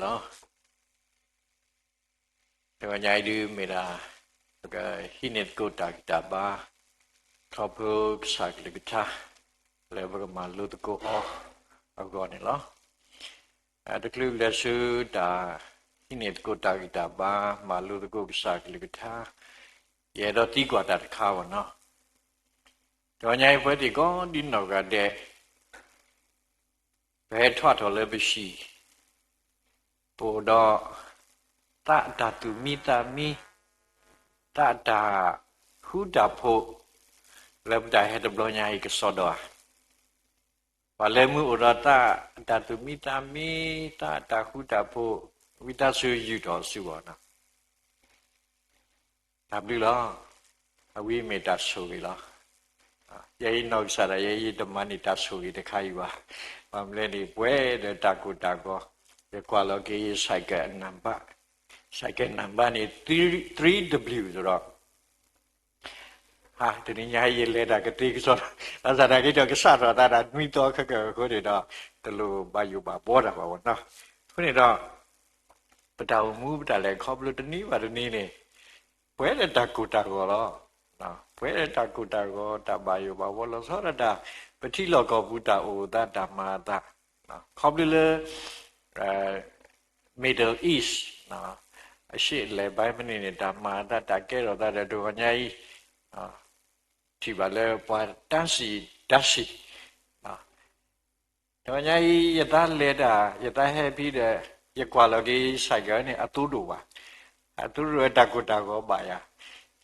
တဂီၤညါအံၤဒုးမ့ၢ်ဒၣ် ပကဟံးန့ၢ်သကိးတၢ်ဂံၢ်တၢ်ဘါ ခီဖျိကစၢ်ကလုၢ်ကထါ လၢပကမၤလိသကိးအီၤအဂီၢ်န့ၣ်လီၤ. တချုးလဲၤဆူတၢ်ဟံးန့ၢ်သကိးတၢ်ဂံၢ်တၢ်ဘါ မၤလိသကိးကစၢ်ကလုၢ်ကထါ ယအဲၣ်ဒိးသံကွၢ်တၢ်တခါဘၣ်နီၤ. တဂီၤညါအံၤ ပဝဲသ့ၣ်ကိးဒံနီၢ်ဂၤဒဲး ပဟဲထီၣ်ထီၣ်လၢပဟံၣ် ပအိၣ်ဒီး သးအတၢ်သူၣ်မံသးမံ, သးအတၢ်ဃူတၢ်ဖိး လၢပတၢ်ဟဲတဘျီညါအံၤကစီဒီဧါ. ပှၤလၢမုၢ်အိၣ်ဒီးသးအတၢ်သူၣ်မံသးမံ, သးအတၢ်ဃူတၢ်ဖိး, ဝံသးစူၤယူာ်ထီၣ်အစုအဂီၢ်နီၤ. တၢ်ဘျုးလီၤ. အဝဲမ့ၢ်တၢ်ဆိၣ်ဂ့ၤလီၤ. ယဲအံၤနီၢ်ကစၢ်ဒၣ်ယဲ ယတမၤန့ၢ်တၢ်ဆိၣ်ဂ့ၤတခါအံၤဘၣ်. ဘၣ်မနုၤလဲၣ်န့ၣ် ပဝဲဒီးတၢ်ကိၢ်တၢ်ဂီၤ ယကွၢ်လီၤက့ၤယ cycle အနံပါတ်, cycle နံပါတ်န့ၣ် three W သိးဒီး ဟါ, တနံၤညါအံၤယလဲၤတၢ်ကသ့ကစီဒီ, ဘၣ်ဆၣ်သနာ်က့ဒီး ကစးထီၣ်သးတၢ်နွံသီခဲကနံၣ်အဃိန့ၣ်ဒီး တလိၣ်ဘၣ်ယိၣ်ဘၣ်ဘှီတၢ်ဘၣ်နီၤ. အဃိန့ၣ်ဒီး ပတၢ်အိၣ်မူပတၢ်လဲၤခီဖျိတနံၤဘၣ်တနံၤန့ၣ် ပဝဲဒီးတၢ်ကိၢ်တၢ်ဂီၤလီၤ. ပဝဲဒီးတၢ်ကိၢ်တၢ်ဂီၤ တၢ်ဘၣ်ယိၣ်ဘၣ်ဘှီလီၤဆီဒၣ်တၢ် ပထံလီၢ်ကီၢ်ပူၤတၢ်အိၣ်သးတၢ်မၤအသး ခီဖျိလၢ Middle East အရှေ့အလယ်ပိုင်း ဖဲန့ၣ်န့ၣ် တၢ်မၤအသးတၢ်ကဲထီၣ်သးဒီးတဂီၤညါအံၤ ထံၣ်ဘၣ်လၢပှၤတၢ်စံၣ်တၢ်စံၣ် တဂီၤညါအံၤ ယသးလဲၤတၢ် ယသးဟဲဖဲဒီး ယကွၢ်လီၤက့ၤ cycle န့ၣ် အသိဒိၣ်ဘၣ်, အသိဒိၣ်ဝဲတၢ်ကိၢ်တၢ်ဂီၤဘၣ်ယၤ,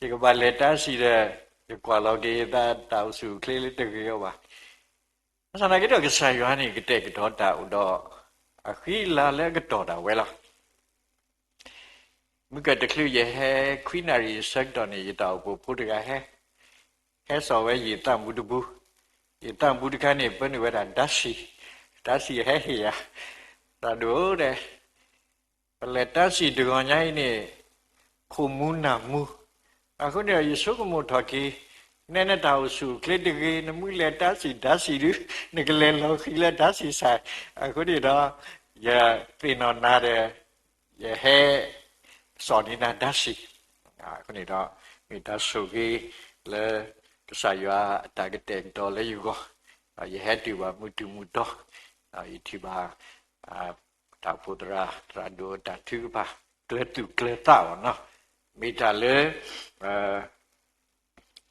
ယကဘၣ်လဲၤတၢ်စံၣ်ဒီး ယကွၢ်လီၤက့ၤယသးတၢ်အိၣ်ဆူၣ်အိၣ်ချ့လၢတဂ့ၤအီၤဘၣ်. ဘၣ်ဆၣ်သနာ်က့ဒီး ကစၢ်ယွၤန့ၣ် ကတဲာ်ကတီၤတၢ်အိၣ်ဒီး အဃံအလၤလၢအကတီၢ်ဒၣ်ဝဲလီၤ. မုၢ်ကၢၢ်တချုးယဟဲခွံနၣ်ရံၣ်အဆၢကတီၢ်န့ၣ် ယတၢ်အိၣ်ဖှိၣ်ဖိတဂၤဟဲ, ဟဲစိာ်ဝဲယသးမူတဘိ, ယသးမူတခါန့ၣ် ပၢနုာ်ဝဲဒၣ်တၢ်စံၣ်, တၢ်စံၣ်ဟဲဟ့ၣ်ယၤ, တၢ်ဒိၣ်ဒဲး ပလဲၤတၢ်စံၣ်တဂီၤညါအံၤန့ၣ် ခိၣ်မူနၢ်မူ, အဃိန့ၣ်ဒီး ယဆိကမိၣ်ထီၣ်က့ၤ နဲနတၢ်အိၣ်ဆူၣ်အိၣ်ချ့တဂ့ၤ, နမ့ၢ်လဲၤတၢ်စံၣ်တၢ်စံၣ်ဒုး နကလဲၤလီၤဃံၤလၢတၢ်စံၣ်စဲး, အဃိန့ၣ်ဒီး ယသ့ၣ်နီၣ်နၤဒီး ယဟဲစိာ်န့ၢ်နၤတၢ်စံၣ်, အဃိန့ၣ်ဒီး မ့ၢ်တၢ်ဆိၣ်ဂ့ၤလၢ ကစၢ်ယွၤအတၢ်ကတဲာ်ကတီၤလၢယဂီၢ်, ယဟဲတုၤဘၣ်မုၢ်တုၤမုၢ်တီၤ, ယထံၣ်ဘၣ် တၢ်အိၣ်ဖှိၣ်သရၣ် သရၣ်ဒိၣ်အတၢ်ထုကဖၣ် ကျၢၤသူၣ်ကျၢၤသးဘၣ်နီၤ, မ့ၢ်တၢ်လၢ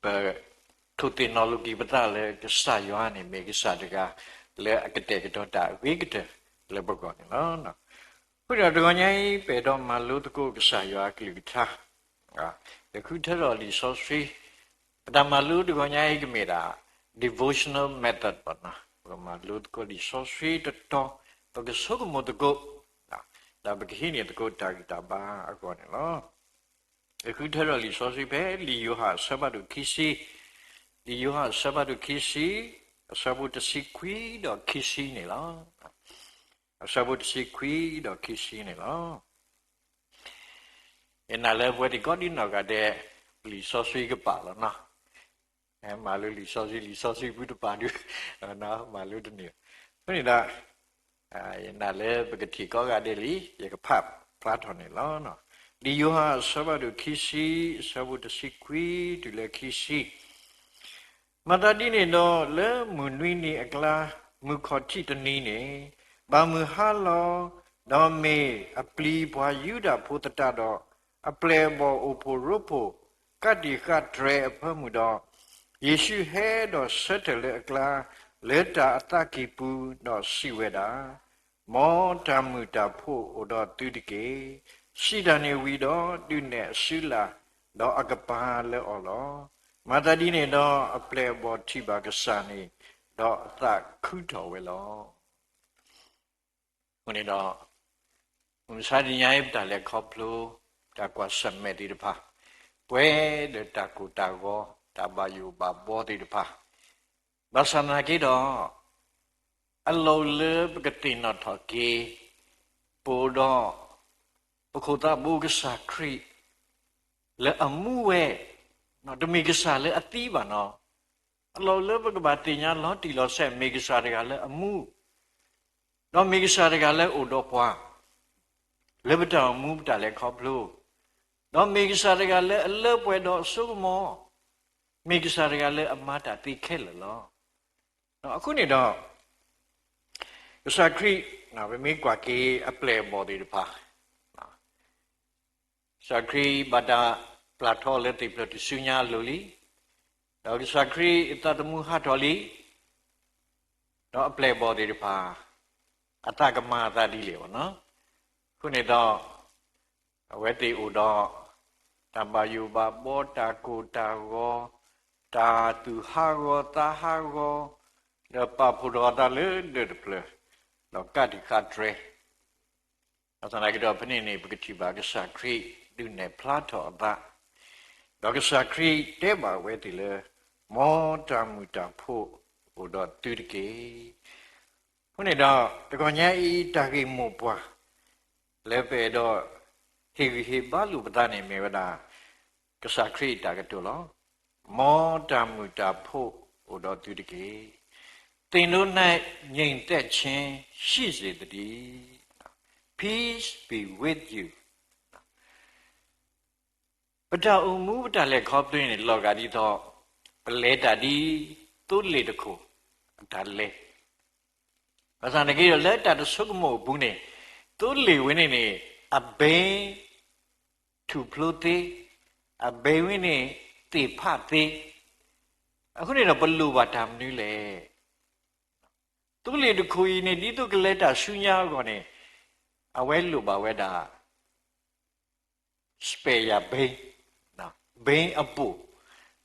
ပ ထိၣ်သ့ၣ်နီၣ်လိာ်က့ၤပသးလၢကစၢ်ယွၤန့ၣ် မ့ၢ်ကစၢ်တဂၤလၢအကတဲာ်ကတီၤတၢ်အဂ့ၤကတၢၢ်လၢပဂီၢ်န့ၣ်လီၤ. အဃိဒီးတဂီၤညါအံၤ ပအဲၣ်ဒိးမၤလိသကိးကစၢ်ယွၤအကလုၢ်ကထါ, ယဃုထၢထီၣ်လံာ်စီဆှံ, ပတၢ်မၤလိတဂီၤညါအံၤကမ့ၢ်ဒၣ် devotional method ဘၣ်နီၤ, ပကမၤလိသကိးလံာ်စီဆှံတတီၤ, ပကဆိကမိၣ်သကိး, ဒီးပကဟံးန့ၢ်သကိးတၢ်ဂံၢ်တၢ်ဘါအဂီၢ်န့ၣ်လီၤ. ယဃုထၢထီၣ်လံာ်စီဆှံဖဲလံာ်ယိၤဟၣ်အဆၢဖးဒိၣ်ခံဆံ, လံာ်ယိၤဟၣ်အဆၢဖးဒိၣ်ခံဆံ, အဆၢဖိတဆံခွံဒီးခံဆံန့ၣ်လီၤ. အဆၢဖိတဆံခွံဒီးခံဆံန့ၣ်လီၤ. ယနာ်လၢပဝဲသ့ၣ်ကိးဒံနီၢ်ဂၤဒဲး လံာ်စီဆှံကပာ်လီၤနီၤ, မၤလိလံာ်စီဆှံ လံာ်စီဆှံပူၤတပာ်ဒုး, မၤလိတန့ၢ်, အဃိန့ၣ်ဒီး ယနာ်လၢပကထံၣ်ကိးဂၤဒဲးလံ, ယကဖးဖျါထီၣ်န့ၣ်လီၤ. လံာ်ယိၤဟၣ်အဆၢဖးဒိၣ်ခံဆံ အဆၢဖိတဆံခွံတုၤလၢခံဆံ, မၤသးဒ်န့ၣ်ဒီး လၢမုၢ်နွံနံၤအကျါ မုၢ်ခီၣ်ထံးတနံၤန့ၣ်, ဘၣ်မုၢ်ဟါလီၤ, ဒီးမ့ၢ်အပျံၤပှၤယူဒၤဖိသတးဒီး, အပျဲၢ်အဘီၣ်အိၣ်ဖှိၣ်ရိဖှိၣ် ကးတံာ်ဃာ်တြဲၤအဖၢမုၢ်ဒီး, ယ့ၣ်ၡူးဟဲဒီးဆၢထၢၣ်လၢအကျါ လၢတၢ်အသးကံၢ်ပူၤ, ဒီးစံးဝဲဒၣ်, မ်တၢ်မုာ်တၢ်ဖိးအိၣ်ဒီးသုတက့ၢ်. စံးတၢ်န့ၣ်ဝံၤဒီး ဒုးနဲၣ်အစုလာ်, ဒီးအကပၤလၢအီၤလီၤ. မၤသးဒ်န့ၣ်ဒီး အပျဲၢ်အဘီၣ်ထံၣ်ဘၣ်ကစၢ်န့ၣ်, ဒီးအသးခုထီၣ်ဝဲလီၤ. အဃိန့ၣ်ဒီး မုၢ်မဆါတနံၤညါအံၤ ပတၢ်လဲၤခီဖျိ တၢ်ကွၢ်ဆၢၣ်မဲာ်သ့ၣ်တဖၣ်, ပှဲၤဒီးတၢ်ကိၢ်တၢ်ဂီၤ တၢ်ဘၣ်ယိၣ်ဘၣ်ဘှီသ့ၣ်တဖၣ်, ဘၣ်ဆၣ်သနာ်က့ဒီး အလီၢ်လၢပကသ့ၣ်နီၣ်ထီၣ်က့ၤ ပအိၣ်ဒီး ပခိၣ်သးဘိကစၢ်ခရံာ် လၢအမူဝဲ, တမ့ၢ်ကစၢ်လၢအသံဘၣ်နီၤ, အလီၢ်လၢပကဘၣ်သ့ၣ်ညါလီၤတံၢ်လီၤဆဲး မ့ၢ်ကစၢ်တဂၤလၢအမူ, ဒီးမ့ၢ်ကစၢ်တဂၤလၢအိၣ်ဒီးပှၤ, လၢပတၢ်အိၣ်မူပတၢ်လဲၤခီဖျိ, ဒီးမ့ၢ်ကစၢ်တဂၤလၢအလၢပှဲၤဒီးအစိကမီၤ, မ့ၢ်ကစၢ်တဂၤလၢအမၤတၢ်သ့ခဲလၢာ်လီၤ. အဃိန့ၣ်ဒီး ကစၢ်ခရံာ်, ပမ့ၢ်ကွၢ်က့ၤအပျဲၢ်အဘီၣ်သ့ၣ်တဖၣ်, ကစၢ်ခရံာ်ဘၣ်တၢ်ပျၢ်ထီၣ်လၢသ့ၣ်ဖျၢၣ်ထူၣ်စုညါအလိၤလံ, ဒီးကစၢ်ခရံာ်အသးသမူဟးထီၣ်လံ, ဒီးအပျဲၢ်အဘီၣ်သ့ၣ်တဖၣ် အသးကမၤအသးဒ်လဲၣ်ဘၣ်နီၤ. အဃိန့ၣ်ဒီး အဝဲသ့ၣ်အိၣ်ဒီး တၢ်ဘၣ်ယိၣ်ဘၣ်ဘီ တၢ်ကိၢ်တၢ်ဂီၤ, တၢ်သူၣ်ဟးဂီၤသးဟးဂီၤ, ဒီးပာ်ဖှိၣ်ထီၣ်အသးလၢဒၢးတဖျၢၣ်, ဒီးကးတံာ်ဃးတြဲၤ ဘၣ်ဆၣ်သနာ်က့ဒီး ဖဲန့ၣ်န့ၣ် ပကထံၣ်ဘၣ်ကစၢ်ခရံာ်ဒုးနဲၣ်ဖျါထီၣ်အသး, ဒီးကစၢ်ခရံာ်တဲဘၣ်အဝဲသ့ၣ်လၢ မ်တၢ်မုာ်တၢ်ဖိးအိၣ်ဒီးသုတက့ၢ်. အဃိန့ၣ်ဒီး တဂီၤညါအံၤတၢ်ဂ့ၢ်မိၢ်ပှၢ် လၢပအဲၣ်ဒိးဟ့ၣ်ဂံၢ်ဟ့ၣ်ဘါလိာ်ပသးန့ၣ်မ့ၢ်ဝဲဒၣ် ကစၢ်ခရံာ်အတၢ်ကတိၤလီၤ. မ်တၢ်မုာ်တၢ်ဖိးအိၣ်ဒီးသုတက့ၢ်. သင်တို့၌ ငြိမ်သက်ခြင်း ရှိစေသတည်း. Peace be with you. ပတၢ်အိၣ်မူပတၢ်လဲၤခီဖျိန့ၣ် လီၤဂာ်ဒ်သိး ပလဲၤတၢ်ဒ်သိလ့ၣ်တခိၣ်အတၢ်လဲၤ ဘၣ်ဆၣ်သနာ်က့ဒီး လၢတၢ်တဆိကမိၣ်အပူၤန့ၣ် သိလ့ၣ်ဝဲန့ၣ်န့ၣ် အဘဲထူၣ်ဖျိသ့, အဘဲဝဲန့ၣ်သ့ၣ်ဖးသ့, အဃိန့ၣ်ဒီး ပလိၣ်ဘၣ်တၢ်မနုၤလဲၣ်. သိလ့ၣ်တခိၣ်အံၤန့ၣ် ဒ်သိးကလဲၤတၢ်ဆူညါအဂီၢ်န့ၣ် အဝဲလိၣ်ဘၣ်ဝဲဒၣ် spare ဘဲ, ဘဲအပိၣ်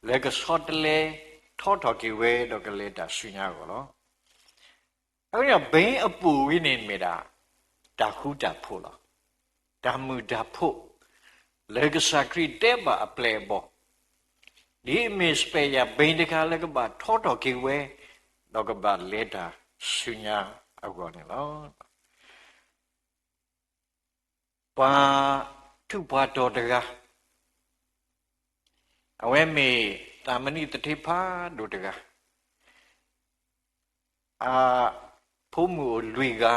လၢကဆီတလဲထီထီၣ်က့ၤဝဲဒီးကလဲၤတၢ်ဆူညါအဂီၢ်လီၤ. အဃိန့ၣ် ဘဲအပိၣ်ဝဲန့ၣ်မ့ၢ်ဒၣ် တၢ်ဃူတၢ်ဖိးလီၤ. တၢ်မုာ်တၢ်ဖိး လၢကစၢ်ခရံာ်တဲဘၣ်အပျဲၢ်အဘီၣ်, ဒ်အမ့ၢ် spare ဘဲတခါလၢကဘၣ်ထီထီၣ်က့ၤဝဲ ဒီးကဘၣ်လဲၤတၢ်ဆူညါအဂီၢ်န့ၣ်လီၤ. ပှၤထူးပှၤတီၤတဂၤ, အဝဲမ့ၢ်သးမနံသထ့ဖးဒိၣ်တဂၤ, အဖိမုၣ်အိၣ်လွံၢ်ဂၤ,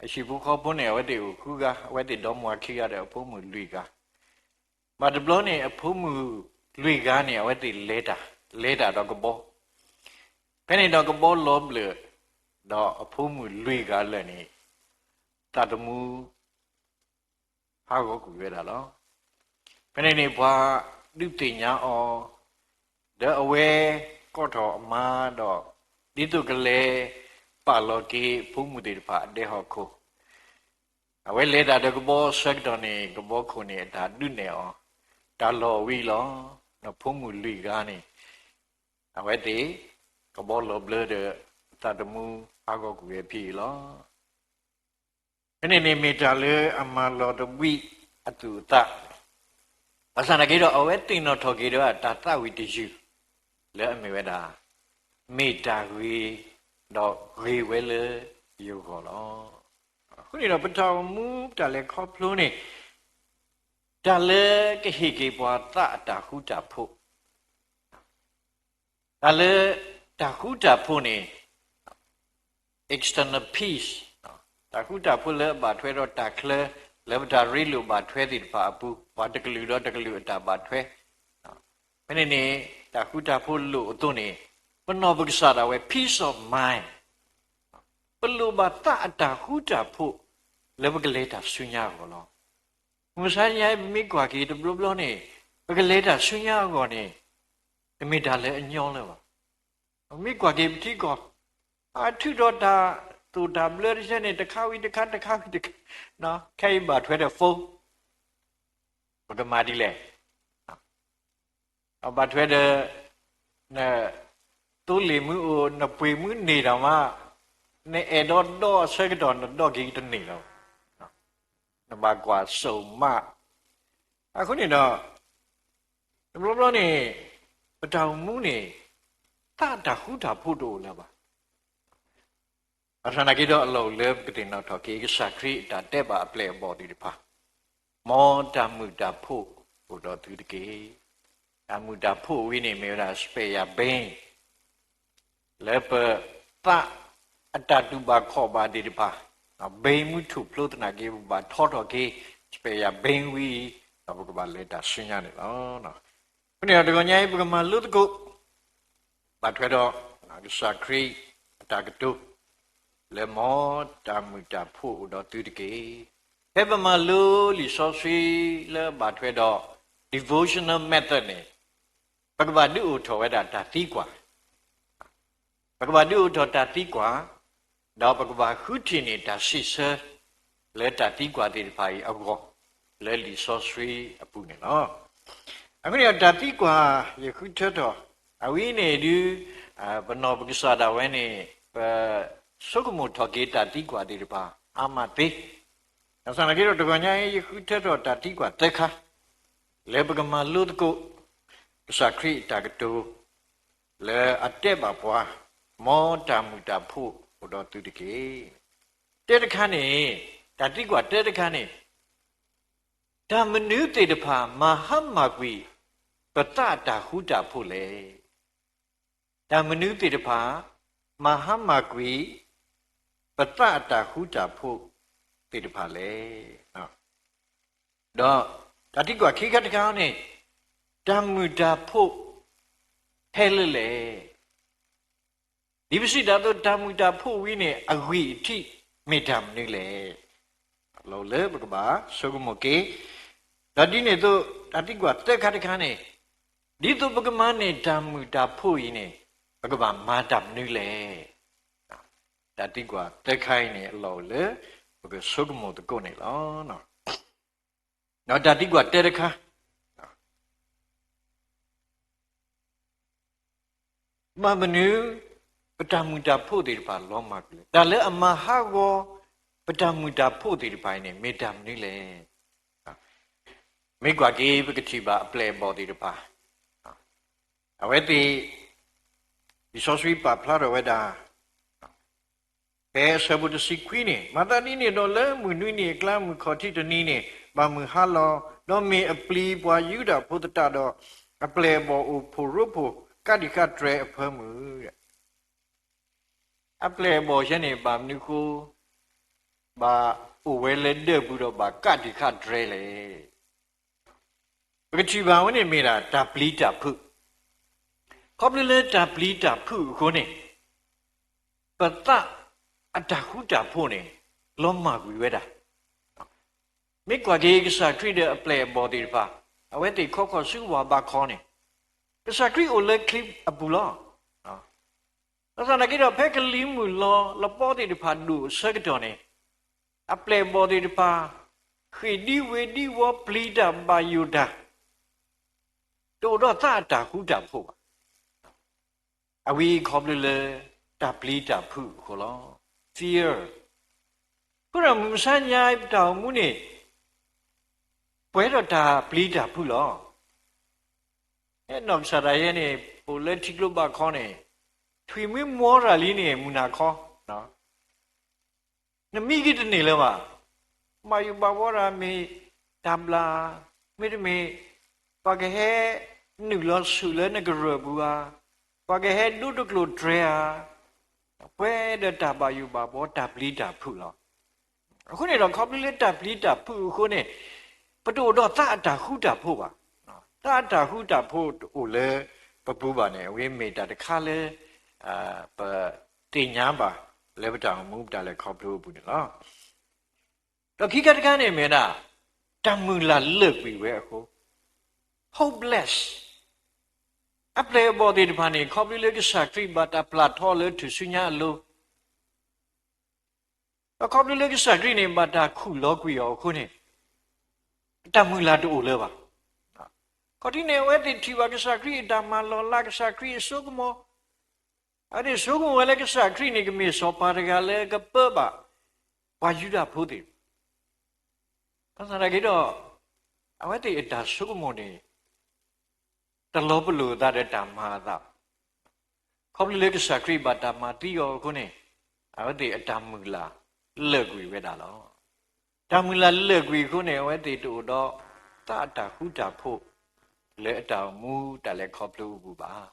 အဟံၣ်ဖိဃီဖိန့ၣ် အဝဲသ့ၣ်အိၣ်ဃုဂၤ, အဝဲသ့ၣ်ဒီမါဝၤခံဂၤဒီးအဖိမုၣ်လွံၢ်ဂၤ, ဘၣ်တဘျီန့ၣ် အဖိမုၣ်လွံၢ်ဂၤန့ၣ် အဝဲသ့ၣ်လဲၤတၢ်, လဲၤတၢ်ဒီးကဘီ, ဖဲန့ၣ်ဒီးကဘီလီၤဘျၢၣ်, ဒီးအဖိမုၣ်လွံၢ်ဂၤလၢာ်န့ၣ် သးသမူ ဟးဂီၤကွံာ်ဝဲဒၣ်လီၤ. ဖဲန့ၣ်န့ၣ် ပှၤဒုးသ့ၣ်ညါအီၤ, ဒီးအဝဲကိးထီၣ်အမါဒီး ဒ်သိးကလဲၤပာ်လီၤက့ၤအဖိမုၣ်သ့ၣ်တဖၣ်အဒဲဟီၣ်ခိၣ်, အဝဲလဲၤတၢ်ဒီးကဘီအဆၢကတီၢ်န့ၣ် ကဘီခိၣ်န့ၣ် အတၢ်ဒုးနဲၣ်အီၤ, တၢ်လီၢ်ဝံၤလီၤ. ဒီးဖိမုၣ်လွံၢ်ဂၤန့ၣ် အဝဲသ့ၣ် ကဘီလီၤဘျၢဒီး သးသမူဟးဂီၤကွံာ်ဝဲဖဲအံၤလီၤ. ဖဲန့ၣ်န့ၣ်မ့ၢ်တၢ်လၢအမၤလီၤတဘှံးအသူၣ်အသး, ဘၣ်ဆၣ်သနာ်က့ဒီး အဝဲသ့ၣ်နီၣ်ထီၣ်က့ၤဒီးတၢ်သးဝံၣ်တယုၢ် လၢအမ့ၢ်ဝဲဒၣ် မ့ၢ်တၢ်ဂ့ၤ, ဒီးဂ့ၤဝဲလၢယဂီၢ်လီၤ. အဃိန့ၣ်ဒီး ပတၢ်အိၣ်မူတၢ်လဲၤခီဖျိန့ၣ် တၢ်လၢကဟ့ၣ်က့ၤပှၤသးအတၢ်ဃူတၢ်ဖိး တၢ်လၢတၢ်ဃူတၢ်ဖိးန့ၣ် external peace, တၢ်ဃူတၢ်ဖိးလၢအဘၣ်ထွဲဒီးတၢ်ချၢ လၢပတၢ်ရ့လိာ်ဘၣ်ထွဲသ့ၣ်တဖၣ်အပူၤ, ပှၤတကလုာ်ဒီးတကလုာ်အတၢ်ဘၣ်ထွဲ, ဖဲန့ၣ်န့ၣ် တၢ်ဃူတၢ်ဖိးလိၣ်အသိးန့ၣ် ပနီၢ်ပကစၢ်ဒၣ်ဝဲ peace of mind, ပလိၣ်ဘၣ်သးအတၢ်ဃူတၢ်ဖိး လၢပကလဲၤတၢ်ဆူညါအဂီၢ်လီၤ. မုၢ်မဆါညါအံၤ ပမ့ၢ်ကွၢ်က့ၤတဘျီဘျီန့ၣ် ပကလဲၤတၢ်ဆူညါအဂီၢ်န့ၣ် တမ့ၢ်တၢ်လၢအညီလၢၤဘၣ်. ပမ့ၢ်ကွၢ်က့ၤပထံကီၢ် အထုးထီၣ်တၢ်သိၣ်တၢ်ဘျၢတဆၢန့ၣ် တခါဝံၤတခါ တခါဝံၤတခါ, ခဲအံၤဘၣ်ထွဲဒီး phone, ပကမၤဒ်လဲၣ်. ဘၣ်ထွဲဒီး နသိလ့ၣ်မုၢ်အိၣ် နပှ့ၤမုၢ်န့ၢ်တၢ်မး, နအဲၣ်ဒိးဒီးအဆၢကတီၢ် နဒီးက့ၤတန့ၢ်လီၤ. နဘၣ်ကွၢ်စိမး. အဃိန့ၣ်ဒီး တဘျီဘျီန့ၣ် ပတၢ်အိၣ်မူန့ၣ် သးတၢ်ဃူတၢ်ဖိးတအိၣ်လၢၤဘၣ်. ဘၣ်ဆၣ်သနာ်က့ဒီး အလီၢ်အိၣ်လၢပကသ့ၣ်နီၣ်ထီၣ်က့ၤ ကစၢ်ခရံာ်အတၢ်တဲဘၣ်အပျဲၢ်အဘီၣ်သ့ၣ်တဖၣ်, မ်တၢ်မုာ်တၢ်ဖိးအိၣ်ဒီးသုတက့ၢ်. တၢ်မုာ်တၢ်ဖိးဝဲန့ၣ်မ့ၢ်ဝဲဒၣ် spare ဘဲ လၢပသးအတၢ်တူၢ်ဘၣ်ခီၣ်ဘၣ်သ့ၣ်တဖၣ် ဘ့မုၢ်ထူၣ်ဖျိသနာ်က့ ပကဘၣ်ထီထီၣ်က့ၤ စပံးယၤဘ့ဝံၤအံၤ ဒီးပကဘၣ်လဲၤတၢ်ဆူညါန့ၣ်လီၤ. အဃိန့ၣ်ဒီးတဂီၤညါအံၤ ပကမၤလိသကိး ဘၣ်ထွဲဒီး ကစၢ်ခရံာ်အတၢ်ကတိၤ လၢမ်တၢ်မုာ်တၢ်ဖိးအိၣ်ဒီးသုတက့ၢ်. ဖဲပမၤလိလံာ်စီဆှံလၢဘၣ်ထွဲဒီး devotional method န့ၣ် ပကဘၣ်ဒုးအိၣ်ထီၣ်ဝဲဒၣ်တၢ်သံကွၢ် ပကဘၣ်ဒုးအိၣ်ထီၣ်တၢ်သံကွၢ်, ဒီးပကဘၣ်ဃုထံၣ်န့ၢ်တၢ်စံးဆၢ လၢတၢ်သံကွၢ်သ့ၣ်တဖၣ်အံၤအဂီၢ် လၢလံာ်စီဆှံအပူၤန့ၣ်လီၤ. အဃိန့ၣ်ဒီးတၢ်သံကွၢ်ယဃုထၢထီၣ် အဝဲန့ၣ်ဒုး ပနီၢ်ပကစၢ်ဒၣ်ဝဲန့ၣ် ပဆိကမိၣ်ထီၣ်က့ၤတၢ်သံကွၢ်သ့ၣ်တဖၣ်အါမးသ့, ဘၣ်ဆၣ်သနာ်က့ဒီးတဂီၤညါအံၤ ယဃုထၢထီၣ်တၢ်သံကွၢ်သၢခါ လၢပကမၤလိသကိး ကစၢ်ခရံာ်အတၢ်ကတိၤ လၢအတဲဘၣ်ပှၤ မ်တၢ်မုာ်တၢ်ဖိးအိၣ်ဒီးသုတက့ၢ်. တဲတခါန့ၣ်, တၢ်သံကွၢ်တဲတခါန့ၣ်, တၢ်မနုၤသ့ၣ်တဖၣ်မၤဟါမၢ်ကွံာ် ပသးအတၢ်ဃူတၢ်ဖိးလဲၣ်. တၢ်မနုၤသ့ၣ်တဖၣ် မၤဟါမၢ်ကွံာ် ပသးအတၢ်ဃူတၢ်ဖိးသ့ၣ်တဖၣ်လဲၣ်. ဒီးတၢ်သံကွၢ်ခံခါတခါန့ၣ်, တၢ်မုာ်တၢ်ဖိးဖဲလဲၣ်လဲၣ်. ဒ်ပစံးတၢ်အသိး တၢ်မုာ်တၢ်ဖိးဝံၤန့ၣ် အဂံၢ်အထံးမ့ၢ်တၢ်မနုၤလဲၣ်. လီၤလၢပကဘၣ်ဆိကမိၣ်က့ၤ, ဒီးဒ်န့ၣ်အသိး တၢ်သံကွၢ်သၢခါတခါန့ၣ်, ဒ်သိးပကမၤန့ၢ်တၢ်မုာ်တၢ်ဖိးအံၤန့ၣ် ပကဘၣ်မၤတၢ်မနုၤလဲၣ်. တၢ်သံကွၢ်သၢခါအံၤန့ၣ် အလီၢ်အိၣ်လၢပကဆိကမိၣ်သကိးန့ၣ်လီၤ. ဒီးတၢ်သံကွၢ်တဲတခါ, ဘၣ်မနုၤ ပတၢ်မုာ်တၢ်ဖိးသ့ၣ်တဖၣ်လီၤမၢ်ကွံာ်လဲၣ်. တၢ်လၢအမၤဟးဂီၤ ပတၢ်မုာ်တၢ်ဖိးသ့ၣ်တဖၣ်အံၤန့ၣ် မ့ၢ်တၢ်မနုၤလဲၣ်. မ့ၢ်ကွၢ်က့ၤ ပကထံၣ်ဘၣ်အပျဲၢ်အဘီၣ်သ့ၣ်တဖၣ်, အဝဲသ့ၣ် လံာ်စီဆှံပာ်ဖျါထီၣ်ဝဲဒၣ် ဖဲအဆၢဖိတဆံခွံန့ၣ်, မၤသးဒ်န့ၣ်ဒီး လၢမုၢ်နွံနံၤအကျါ မုၢ်ခီၣ်ထံးတနံၤန့ၣ် ဘၣ်မုၢ်ဟါလီၤ, ဒီးမ့ၢ်အပျံၤပှၤယူဒၤဖိသတးဒီး, အပျဲၢ်အဘီၣ်အိၣ်ဖှိၣ်ရိဖှိၣ် ကးတံာ်ဃာ်တြဲၤအဖၢမုၢ်. အပျဲၢ်အဘီၣ်ယဲန့ၣ် ဘၣ်မနုၤဃိ ဘၣ်အိၣ်ဝဲလၢဒၢးပူၤဒီးဘၣ်ကးတံာ်ဃာ်တြဲၤလဲၣ်. ပကထံၣ်ဘၣ်ဝဲန့ၣ်မ့ၢ်ဒၣ်တၢ်ပျံၤတၢ်ဖုး, ခီဖျိလၢတၢ်ပျံၤတၢ်ဖုးအဃိန့ၣ်, ပသးအတၢ်ဃူတၢ်ဖိးန့ၣ် လီၤမၢ်ကွံာ်ဝဲဒၣ်. မ့ၢ်ကွၢ်က့ၤကစၢ်ခရံာ်ဒီးအပျဲၢ်အဘီၣ်သ့ၣ်တဖၣ်, အဝဲသ့ၣ်ခီခီဆူဝၤဘးခီန့ၣ်, ကစၢ်ခရံာ်အိၣ်လၢချံအပူၤလီၤ. ဘၣ်ဆၣ်သနာ်က့ဒီး ဖဲကလံၤမုၢ်လီၤလပီသ့ၣ်တဖၣ်ဒိၣ်အဆၢကတီၢ်န့ၣ်, အပျဲၢ်အဘီၣ်သ့ၣ်တဖၣ် ဃ့ၢ်ဒံဝ့ၤဒံဝီ ပျံၤတၢ်ဘၣ်ယိၣ်တၢ်, တအိၣ်ဒီးသးအတၢ်ဃူတၢ်ဖိးဘၣ်. အဝဲခီဖျိလၢတၢ်ပျံၤတၢ်ဖုးအဃိလီၤ. Fear. အဃိဒီးမုၢ်မဆါညါအံၤ ပတၢ်အိၣ်မူန့ၣ် ပှဲၤဒီးတၢ်ပျံၤတၢ်ဖုးလီၤ. နီၢ်ကစၢ်ဒၣ်ယဲန့ၣ် အိၣ်လၢထံကျိဘးခီန့ၣ်, ထွံၣ်မ့ၢ်မီၤတၢ်လံန့ၣ် မုၢ်နၤခီ နမံက့ၤတန့ၢ်လၢၤဘၣ်. ဘၣ်ယိၣ်ဘၣ်ဘှီတၢ်မ့ၢ်တၢ်ဘျၣ်, မ့တမ့ၢ် ပှၤကဟဲနုာ်လီၤဆူၣ်လၢနကရၢၢ်ပူၤဧါ, ပှၤကဟဲဒိတကျိၤတြဲၤဧါ, ပှဲၤဒီးတၢ်ဘၣ်ယိၣ်ဘၣ်ဘှီ တၢ်ပျံၤတၢ်ဖုးလီၤ. အဃိန့ၣ်ဒီး ခီဖျိလၢတၢ်ပျံၤတၢ်ဖုးအဃိန့ၣ်, ပတအိၣ်ဒီးသးအတၢ်ဃူတၢ်ဖိးဘၣ်. သးအတၢ်ဃူတၢ်ဖိးတအိၣ်လၢပပူၤဘၣ်န့ၣ် အဝဲမ့ၢ်တၢ်တခါလၢ ပသ့ၣ်ညါဘၣ် လၢပတၢ်အိၣ်မူပတၢ်လဲၤခီဖျိအပူၤန့ၣ်လီၤ. ဒီးခံခါတခါန့ၣ်မ့ၢ်ဒၣ် တၢ်မုၢ်လၢ်လၢာ်ကွံာ်ဝဲအဃိ, hopeless. အပျဲၢ်အဘီၣ်သ့ၣ်တဖၣ်န့ၣ် ခီဖျိလၢကစၢ်ခရံာ်ဘၣ်တၢ်ပျၢ်ထီလၢထူၣ်စုညါအလိၤ, ဒီးခီဖျိလၢကစၢ်ခရံာ်န့ၣ် ဘၣ်တၢ်ခူၣ်လီၤကွံာ်အီၤအဃိန့ၣ်, အတၢ်မုၢ်လၢ်တအိၣ်လၢၤဘၣ်. ခီၣ်ထံးန့ၣ် အဝဲသ့ၣ်ထံၣ်ဘၣ်ကစၢ်ခရံာ်အတၢ်မၤလီၤလး, ကစၢ်ခရံာ်အစိကမီၤ, အဝဲသ့ၣ်ဆိကမိၣ်ဝဲလၢကစၢ်ခရံာ်န့ၣ် ကမ့ၢ်စီၤပၤတဂၤလၢကပၢဘၣ် ပှၤယူဒၤဖိသ့ၣ်တဖၣ်. ဘၣ်ဆၣ်သနာ်က့ဒီး အဝဲသ့ၣ်အတၢ်ဆိကမိၣ်န့ၣ် တလီၤပလိာ်အသးဒီးတၢ်မၤအသးဘၣ်. ခီဖျိလၢကစၢ်ခရံာ်ဘၣ်တၢ်မၤသံအီၤအဃိန့ၣ်, အဝဲသ့ၣ်အတၢ်မုၢ်လၢ်လၢာ်ကွံာ်ဝဲဒၣ်လီၤ. တၢ်မုၢ်လၢ်လၢာ်ကွံာ်အဃိန့ၣ် အဝဲသ့ၣ်တအိၣ်ဒီးသးအတၢ်ဃူတၢ်ဖိး လၢအတၢ်အိၣ်မူတၢ်လဲၤခီဖျိအပူၤဘၣ်.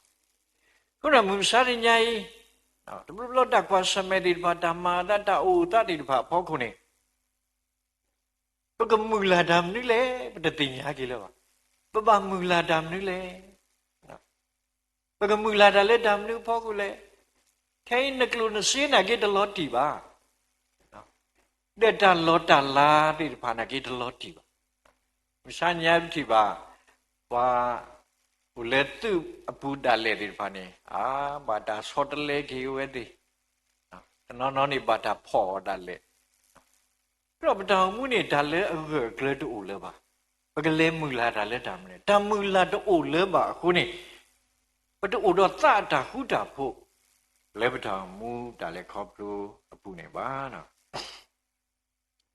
အဃိဒီးမုၢ်မဆါတနံၤညါအံၤ, တဘျီဘျီတၢ်ကွၢ်ဆၢၣ်မဲာ်သ့ၣ်တဖၣ် တၢ်မၤအသး တၢ်အိၣ်အသးသ့ၣ်တဖၣ်အဖီခိၣ်န့ၣ် ပကမုၢ်လၢ်တၢ်မနုၤလဲၣ် ပတသ့ၣ်ညါက့ၤလၢၤဘၣ်. ပဘၣ်မုၢ်လၢ်တၢ်မနုၤလဲၣ်. ပကမုၢ်လၢ်တၢ်လၢတၢ်မနုၤအဖီခိၣ်လဲၣ်. ခဲအံၤနကျိၣ်နစ့နာ်က့တလီၤတံၢ်ဘၣ်. ဒီးတၢ်လီၤတၢ်လၤသ့ၣ်တဖၣ်နာ်က့တလီၤတံၢ်ဘၣ်. မုၢ်ဆါညါပထံၣ်ဘၣ် ပှၤအိၣ်လၢသုးအပူၤဒၣ်လဲာ်သ့ၣ်တဖၣ်န့ၣ် အါ ဘၣ်တၢ်ဆီတလဲက့ၤအဝဲသ့ၣ်, တနီၤနီၤန့ၣ်ဘၣ်တၢ်ဖီၣ်အီၤဒၣ်လဲာ် ဒီးပတၢ်အိၣ်မူန့ၣ် တၢ်လၢအဂၢၢ်အကျၢၤတအိၣ်လၢၤဘၣ်. ပကလဲၤမုၢ်လၢ်တၢ်လၢတၢ်မနုၤလဲၣ်. တၢ်မုၢ်လၢ်တအိၣ်လၢၤဘၣ်အဃိန့ၣ် ပတအိၣ်ဒီးသးအတၢ်ဃူတၢ်ဖိး လၢပတၢ်အိၣ်မူတၢ်လဲၤခီဖျိအပူၤန့ၣ်ဘၣ်.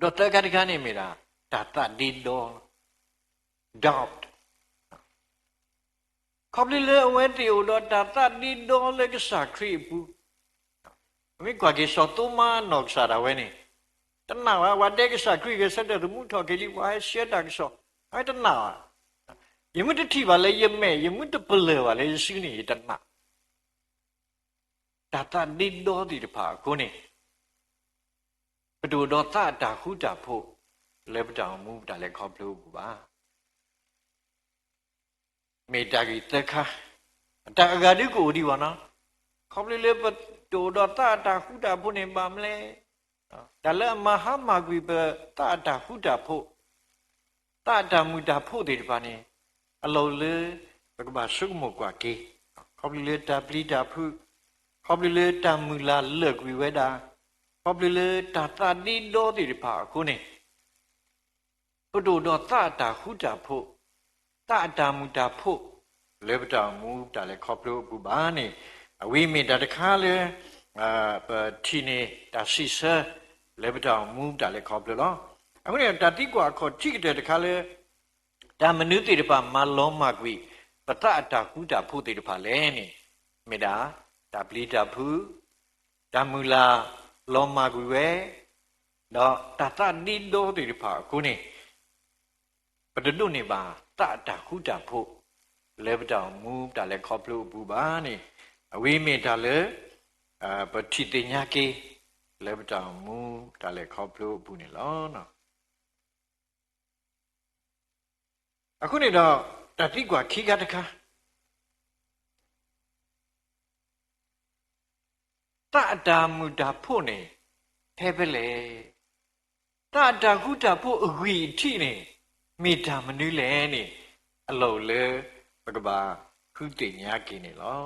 ဒီးသၢခါတခါန့ၣ်မ့ၢ်ဒၣ် တၢ်သးဒ့ဒီ doubt ခီဖျိလၢအဝဲသ့ၣ်အိၣ်ဒီးတၢ်သးဒ့ဒီလၢကစၢ်ခရံာ်အပူၤ, မ့ၢ်ကွၢ်က့ၤစီၤသိမါနီၢ်ကစၢ်ဒၣ်ဝဲန့ၣ် တနာ်ဘၣ်, ပှၤဒဲကစၢ်ခရံာ်ဂဲၤဆၢထၢၣ်သမူထီၣ်က့ၤလံ, ပှၤဟဲရှဲတၢ်ကစီၣ်, အဝဲတနာ်ဘၣ်. ယမ့ၢ်တထံၣ်ဘၣ်လၢယမဲာ်, ယမ့ၢ်တပလၢၢ်ဘၣ်လၢယစုန့ၣ် ယတနာ်. တၢ်သးဒ့ဒီသ့ၣ်တဖၣ်အဃိန့ၣ် ပတအိၣ်ဒီးသးအတၢ်ဃူတၢ်ဖိး လၢပတၢ်အိၣ်မူပတၢ်လဲၤခီဖျိအပူၤဘၣ်. မ့ၢ်တၢ်ဂ့ၢ်သၢခါ, အတၢ်အဂၤဒုးကအိၣ်ဒံးဘၣ်နီၤ. ခီဖျိလၢပတအိၣ်ဒီးသးအတၢ်ဃူတၢ်ဖိးန့ၣ် ဘၣ်မနုၤလဲၣ်. တၢ်လၢအမၤဟါမၢ်ကွံာ်ပသးအတၢ်ဃူတၢ်ဖိး, သးအတၢ်မုာ်တၢ်ဖိးသ့ၣ်တဖၣ်န့ၣ် အလီၢ်လၢ ပကဘၣ်ဆိကမိၣ်ကွၢ်က့ၤ, ခီဖျိလၢတၢ်ပျံၤတၢ်ဖုး, ခီဖျိလၢတၢ်မုၢ်လၢ်လၢာ်ကွံာ်ဝဲဒၣ်, ခီဖျိလၢတၢ်သးဒ့ဒီသ့ၣ်တဖၣ်အဃိန့ၣ် ပတအိၣ်ဒီးသးအတၢ်ဃူတၢ်ဖိး, သးအတၢ်မုာ်တၢ်ဖိး လၢပတၢ်အိၣ်မူတၢ်လဲၤခီဖျိအပူၤဘၣ်န့ၣ်, အဝဲမ့ၢ်တၢ်တခါလၢ ပထံၣ်န့ၢ်တၢ်စံးဆၢ လၢပတၢ်အိၣ်မူတၢ်လဲၤခီဖျိလီၤ. အဃိန့ၣ် တၢ်သံကွၢ်အခီၣ်ထံးကတၢၢ်တခါလၢ တၢ်မနုၤသ့ၣ်တဖၣ်မၤလီၤမၢ်ကွံာ် ပသးအတၢ်ဃူတၢ်ဖိးသ့ၣ်တဖၣ်လဲၣ်န့ၣ်, မ့ၢ်ဒၣ် တၢ်ပျံၤတၢ်ဖုး, တၢ်မုၢ်လၢ်လီၤမၢ်ကွံာ်ဝဲ, ဒီးတၢ်သးဒ့ဒီသ့ၣ်တဖၣ်အဃိန့ၣ် ပတဒိးန့ၢ်ဘၣ်သးအတၢ်ဃူတၢ်ဖိး လၢပတၢ်အိၣ်မူတၢ်လဲၤခီဖျိအပူၤဘၣ်န့ၣ်, အဝဲမ့ၢ်တၢ်လၢ ပထံၣ်သ့ၣ်ညါက့ၤ လၢပတၢ်အိၣ်မူတၢ်လဲၤခီဖျိအပူၤန့ၣ်လီၤ. အဃိန့ၣ်ဒီး တၢ်သံကွၢ်ခံခါတခါ, သးအတၢ်မုာ်တၢ်ဖိးန့ၣ် ဖဲဖဲလဲၣ်. သးအတၢ်ဃူတၢ်ဖိးအဂံၢ်အထံးန့ၣ် မ့ၢ်တၢ်မနုၤလဲၣ်န့ၣ် အလီၢ်အိၣ်လၢ ပကဘၣ်ဃုသ့ၣ်ညါက့ၤန့ၣ်လီၤ.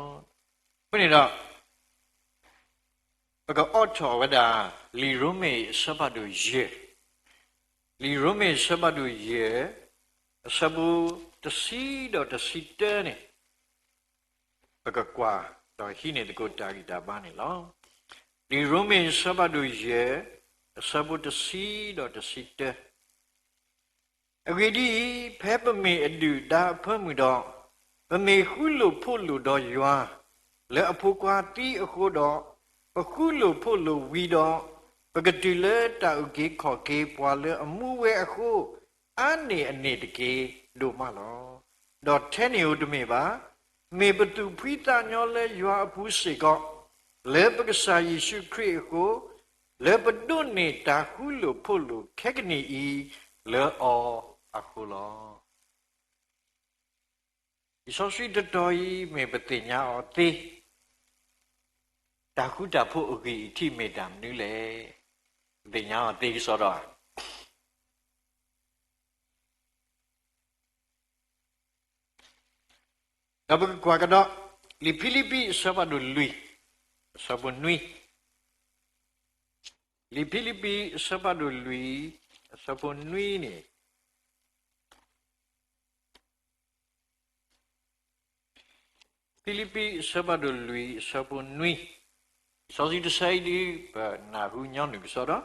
အဃိန့ၣ်ဒီး ပကအိးထီၣ်ဝဲဒၣ် လံာ်ရိမ့ၤအဆၢဖးဒိၣ်ယဲၢ်, လံာ်ရိမ့ၤအဆၢဖးဒိၣ်ယဲၢ်, အဆၢဖိတဆံဒီးတဆံတၢန့ၣ် ပကကွၢ်ဒီးဟံးန့ၢ်သကိးတၢ်ဂံၢ်တၢ်ဘါန့ၣ်လီၤ. လံာ်ရိမ့ၤအဆၢဖးဒိၣ်ယဲၢ်, အဆၢဖိတဆံဒီးတဆံတၢ အဂ့ၢ်ဒ်အံၤ, ဖဲပမ့ၢ်အဒုၣ်ဒါအဖၢမုၢ်ဒီး, ပမ့ၢ်ဃူလိာ်ဖိးလိာ်ဒီးယွၤ, လၢအဖိခွါသံအဃိဒီး, ပဃူလိာ်ဖိးလိာ်ဝံၤဒီး, ပကတုၤလၢတၢ်အုၣ်က့ၤခီၣ်က့ၤပှၤလၢအမူဝဲအဃိ, အါန့ၢ်အန့ၣ်တက့ၢ်, ဒိၣ်မးလီၤ. ဒီးထဲန့ၣ်ဧိၤတမ့ၢ်ဘၣ်, မ့ၢ်ပသူၣ်ဖှံသးညီလၢယွၤအပူၤစ့ၢ်ကီး, လၢပကစၢ်ယ့ၣ်ၡူးခရံာ်အဃိ, လၢပဒိးန့ၢ်တၢ်ဃူလိာ်ဖိးလိာ်ခဲကနံၣ်အံၤ လၢအီၤအဃိလီၤ. လံာ်စီဆှံတတီၤအံၤ မ့ၢ်ပသ့ၣ်ညါအီၤသ့, တၢ်ဃူတၢ်ဖိးအဂံၢ်အထံးမ့ၢ်တၢ်မနုၤလဲၣ်. ပသ့ၣ်ညါအီၤသ့ကစီဒီဧါ. ဒီးပကကွၢ်ကဒီး လံာ်ဖံလံးပံးအဆၢဖးဒိၣ်လွံၢ် အဆၢဖိနွံ, လံာ်ဖံလံးပံးအဆၢဖးဒိၣ်လွံၢ် အဆၢဖိနွံန့ၣ် ဖံလံးပံးအဆၢဖးဒိၣ်လွံၢ် အဆၢဖိနွံ, လံာ်စီဆှံတဆၢအံၤဒ် ပနၢ်ဟူညီနုၢ်ကစီဒီ,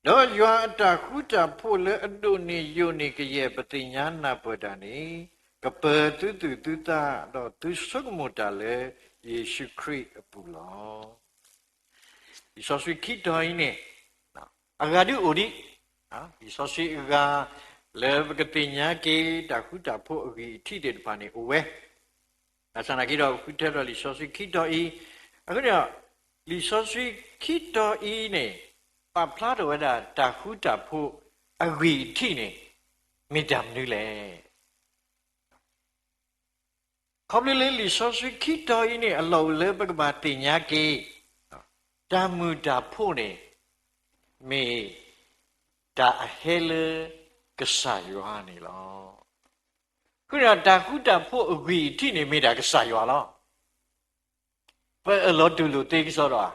ဒီးယွၤအတၢ်ဃူတၢ်ဖိးလၢအဒိၣ်န့ၢ်ယိာ်န့ၢ်ကယဲၢ်ပသ့ၣ်ညါနၢ်ပၢၢ်တၢ်န့ၣ်, ကပၢၤသုသူၣ်သုသးဒီးသုဆိကမိၣ်တၢ်လၢယ့ၣ်ၡူးခရံာ်အပူၤလီၤ. လံာ်စီဆှံခံတီၤအံၤန့ၣ် အဂၤဒုးအိၣ်ဒံး, လံာ်စီဆှံအဂၤ လၢပကသ့ၣ်ညါက့ၤတၢ်ဃူတၢ်ဖိးအဂံၢ်အထံးသ့ၣ်တဖၣ်န့ၣ်အိၣ်ဝဲ, ဘၣ်ဆၣ်သနာ်က့ဒီး ပဃုထၢဒီးလံာ်စီဆှံခံတီၤအံၤ, အဃိန့ၣ်ဒီး လံာ်စီဆှံခံတီၤအံၤန့ၣ် ပာ်ဖျါထီၣ်ဝဲဒၣ်တၢ်ဃူတၢ်ဖိးအဂံၢ်အထံးန့ၣ် မ့ၢ်တၢ်မနုၤလဲၣ်. ခီဖျိလၢလံာ်စီဆှံခံတီၤအံၤန့ၣ် အလီၢ်အိၣ်လၢပကဘၣ်သ့ၣ်ညါက့ၤ တၢ်မုာ်တၢ်ဖိးန့ၣ် မ့ၢ်တၢ်အဟဲလၢကစၢ်ယွၤန့ၣ်လီၤ. အဃိန့ၣ်ဒီး တၢ်ဃူတၢ်ဖိးအဂံၢ်အထံးန့ၣ် မ့ၢ်ဒၣ်ကစၢ်ယွၤလီၤ. ပအၢၣ်လီၤတူၢ်လိာ်သ့ကစီဒီဧါ.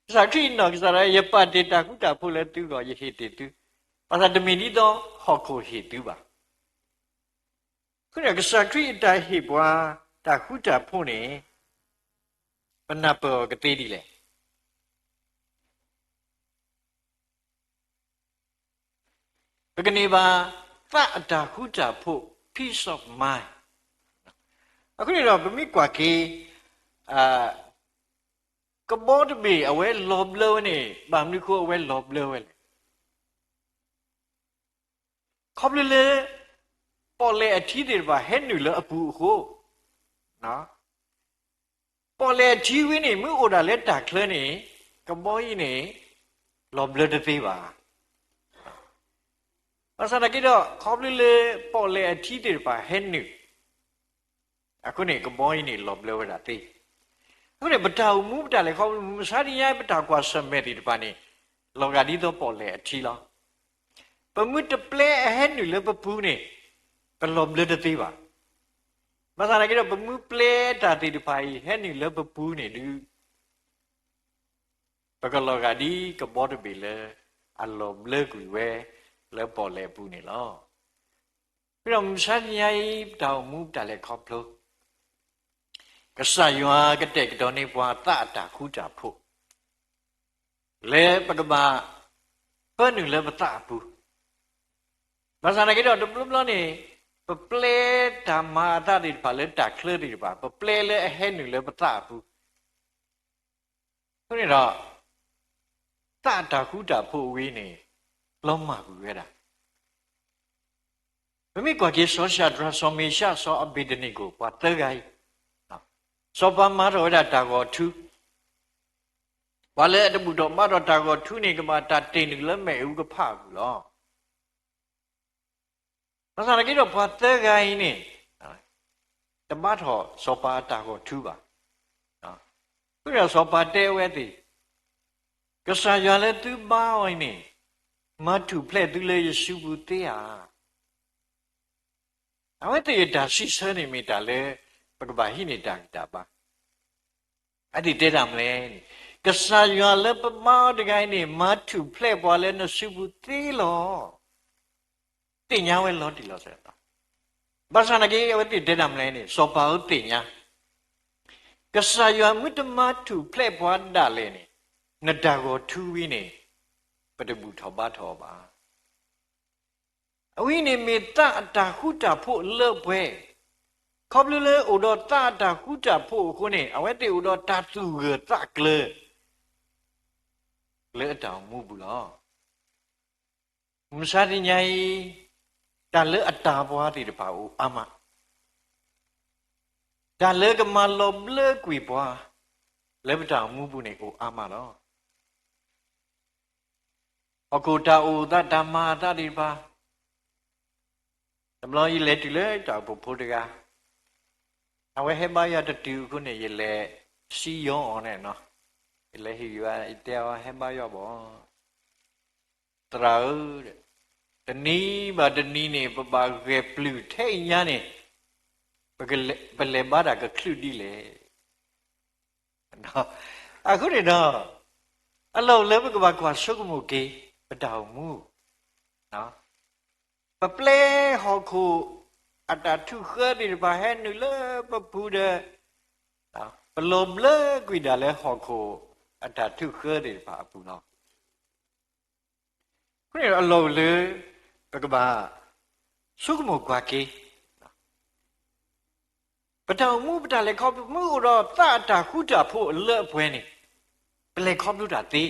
ကစၢ်ခရံာ်အနီၢ်ကစၢ်ဒၣ် ယပာ်တ့ၢ်တၢ်ဃူတၢ်ဖိးလၢသုဂီၢ် ယဟ့ၣ်တ့ၢ်သု, ဘၣ်ဆၣ်တမ့ၢ်ဒ်သိးဟီၣ်ခိၣ်ဟ့ၣ်သုဘၣ်. အဃိန့ၣ် ကစၢ်ခရံာ်အတၢ်ဟ့ၣ်ပှၤတၢ်ဃူတၢ်ဖိးန့ၣ် ပနၢ်ပၢၢ်အီၤကသ့ဒ်လဲၣ်. ပကန့ၢ်ဘၣ်သးအတၢ်ဃူတၢ်ဖိး peace of mind. အဃိန့ၣ်ဒီး ပမ့ၢ်ကွၢ်က့ၤ ကဘီတဘ့ၣ်အဝဲလီၤဘျၢဝဲန့ၣ် ဘၣ်မနုၤအဃိအဝဲလီၤဘျၢဝဲလဲၣ်. ခီဖျိလၢ ပီၣ်လဲၣ်အထံသ့ၣ်တဖၣ်ဟဲနုာ်လၢအပူၤအဃိ, ပီၣ်လဲၣ်အထံဝဲန့ၣ် မ့ၢ်အိၣ်ဒၣ်လၢတၢ်ချၢန့ၣ် ကဘီအံၤန့ၣ် လီၤဘျၢတသ့ဘၣ်. ဘၣ်ဆၣ်သနာ်က့ဒီး ခီဖျိလၢပီၣ်လဲၣ်အထံသ့ၣ်တဖၣ်ဟဲနုာ် အဃိန့ၣ် ကဘီအံၤန့ၣ် လီၤဘျၢဝဲဒၣ်သ့. အဃိန့ၣ် ပတၢ်အိၣ်မူပတၢ်လဲၤခီဖျိ မုၢ်မဆါတနံၤညါ ပတၢ်ကွၢ်ဆၢၣ်မဲာ်သ့ၣ်တဖၣ်န့ၣ် လီၤဂာ်ဒ်သိးပီၣ်လဲၣ်အထံလီၤ. ပမ့ၢ်တပျဲအဟဲနုာ်လၢပပူၤန့ၣ် ပလီၤဘျၢတသ့ဘၣ်. ဘၣ်ဆၣ်သနာ်က့ဒီး ပမ့ၢ်ပျဲတၢ်သ့ၣ်တဖၣ်အံၤ ဟဲနုာ်လၢပပူၤန့ၣ်ဒုး ပကလီၤဂာ်ဒ်ကဘီတဘ့ၣ်လၢ အလီၤဘျၢကွံာ်ဝဲလၢပီၣ်လဲၣ်အပူၤန့ၣ်လီၤ. အဃိဒီးမုၢ်မဆါတနံၤညါအံၤ ပတၢ်အိၣ်မူပတၢ်လဲၤခီဖျိ ကစၢ်ယွၤကတဲာ်ကတီၤန့ၢ်ပှၤသးအတၢ်ဃူတၢ်ဖိး လၢပကဘၣ်ပၢနုာ်လၢပသးအပူၤ, ဘၣ်ဆၣ်သနာ်က့ဒီး တဘျီဘျီန့ၣ် ပပျဲတၢ်မၤအသးသ့ၣ်တဖၣ်လၢတၢ်ချၢသ့ၣ်တဖၣ် ပပျဲလၢအဟဲနုာ်လၢပသးအပူၤ အဃိန့ၣ်ဒီး သးအတၢ်ဃူတၢ်ဖိးဝဲန့ၣ် လီၤမၢ်ကွံာ်ဝဲဒၣ်. ပမ့ၢ်ကွၢ်က့ၤ စီၤၡၤဒြး စီၤမ့ၡး စီၤအဘ့းနကိၤ ပှၤသၢဂၤအံၤ, စီၤပၤမၤထီၣ်ဝဲဒၣ်တၢ်ဂီၤထူ, ပှၤလၢအတဘူၣ်ထီၣ်ဘါထီၣ်တၢ်ဂီၤထူန့ၣ် ကဘၣ်တၢ်တ့ၢ်နုာ်လၢမ့ၣ်အူကဖးအပူၤလီၤ. ဘၣ်ဆၣ်သနာ်က့ဒီး ပှၤသၢဂၤအံၤန့ၣ် တဘါထီၣ်စီၤပၤအတၢ်ဂီၤထူဘၣ်. အဃိဒီးစီၤပၤတဲဝဲသ့ၣ်, ကစၢ်ယွၤလၢသုဘါအီၤအံၤန့ၣ် မၤထူၣ်ဖျဲးသုလၢယစုပူၤသ့ဧါ. အဝဲသ့ၣ်အတၢ်စံးဆၢန့ၣ်မ့ၢ်တၢ်လၢ ပကဘၣ်ဟံးန့ၢ်တၢ်ဂံၢ်တၢ်ဘါ. အဝဲသ့ၣ်တဲဒၣ်မနုၤလဲၣ်န့ၣ်, ကစၢ်ယွၤလၢပဘါအီၤတဂၤအံၤန့ၣ် မၤထူၣ်ဖျဲးပှၤလၢနစုပူၤသ့လီၤ. သ့ၣ်ညါဝဲလီၤတံၢ်လီၤဆဲးလီၤ. ဘၣ်ဆၣ်သနာ်က့ အဝဲသ့ၣ်တဲဒၣ်မနုၤလဲၣ်န့ၣ်, စီၤပၤဧၢသ့ၣ်ညါ, ကစၢ်ယွၤမ့ၢ်တမၤထူၣ်ဖျဲးပှၤဒၣ်လဲာ်န့ၣ်, နတၢ်ဂီၤထူဝဲန့ၣ် ပတဘူၣ်ထီၣ်ဘါထီၣ်အီၤဘၣ်. အဝဲန့ၣ်မ့ၢ်သးအတၢ်ဃူတၢ်ဖိးအလၢအပှဲၤ, ခီဖျိလၢအိၣ်ဒီးသးအတၢ်ဃူတၢ်ဖိးအဃိန့ၣ် အဝဲသ့ၣ်အိၣ်ဒီးတၢ်သူၣ်ဂၢၢ်သးကျၢၤ လၢအတၢ်အိၣ်မူပူၤလီၤ. မုၢ်မဆါတနံၤညါအံၤ တၢ်လၢအတၢ်ပှၤသ့ၣ်တဖၣ်အိၣ်အါမး, တၢ်လၢကမၤလီၤဘျၢကွံာ်ပှၤ လၢပတၢ်အိၣ်မူပူၤန့ၣ်အိၣ်အါမးလီၤ. ဟီၣ်ခိၣ်တၢ်အိၣ်သးတၢ်မၤအသးသ့ၣ်တဖၣ်, တဘျီယလဲၤတုၤလၢတၢ်အိၣ်ဖှိၣ်ဖိတဂၤ, အဝဲဟဲဘါယွၤတတုၤအဃိန့ၣ် ယလဲၤစံၣ်ညီၣ်အီၤန့ၣ်, ယလဲၤဟ့ၣ်ယွၤ ယတဲအီၤဟဲဘါယွၤဘၣ် သရၣ်ဧၢ, တနံၤဘၣ်တနံၤန့ၣ် ပဘၣ်ဂဲၤပျုၢ်ထဲအံၤညါန့ၣ်, ပလဲၤဘါတၢ်ကချုးဒ်လဲၣ်. အဃိန့ၣ်ဒီး အလီၢ်လၢပကဘၣ်ကွၢ်ဆိကမိၣ်က့ၤ ပတၢ်အိၣ်မူ ပပျဲဟီၣ်ခိၣ်အတၢ်ထုးဃၢသ့ၣ်တဖၣ် ဟဲနုာ်လၢပပူၤဒီး ပလီၤဘျၢကွံာ်ဒၣ်လၢဟီၣ်ခိၣ်အတၢ်ထုးဃၢသ့ၣ်တဖၣ်အပူၤလီၤ. အဃိန့ၣ်ဒီးအလီၢ်လၢ ပကဘၣ်ဆိကမိၣ်ကွၢ်က့ၤ ပတၢ်အိၣ်မူပတၢ်လဲၤခီဖျိ မ့ၢ်အိၣ်ဒီးသးအတၢ်ဃူတၢ်ဖိးအလၢအပှဲၤန့ၣ် ပလဲၤခီဖျိတၢ်သ့.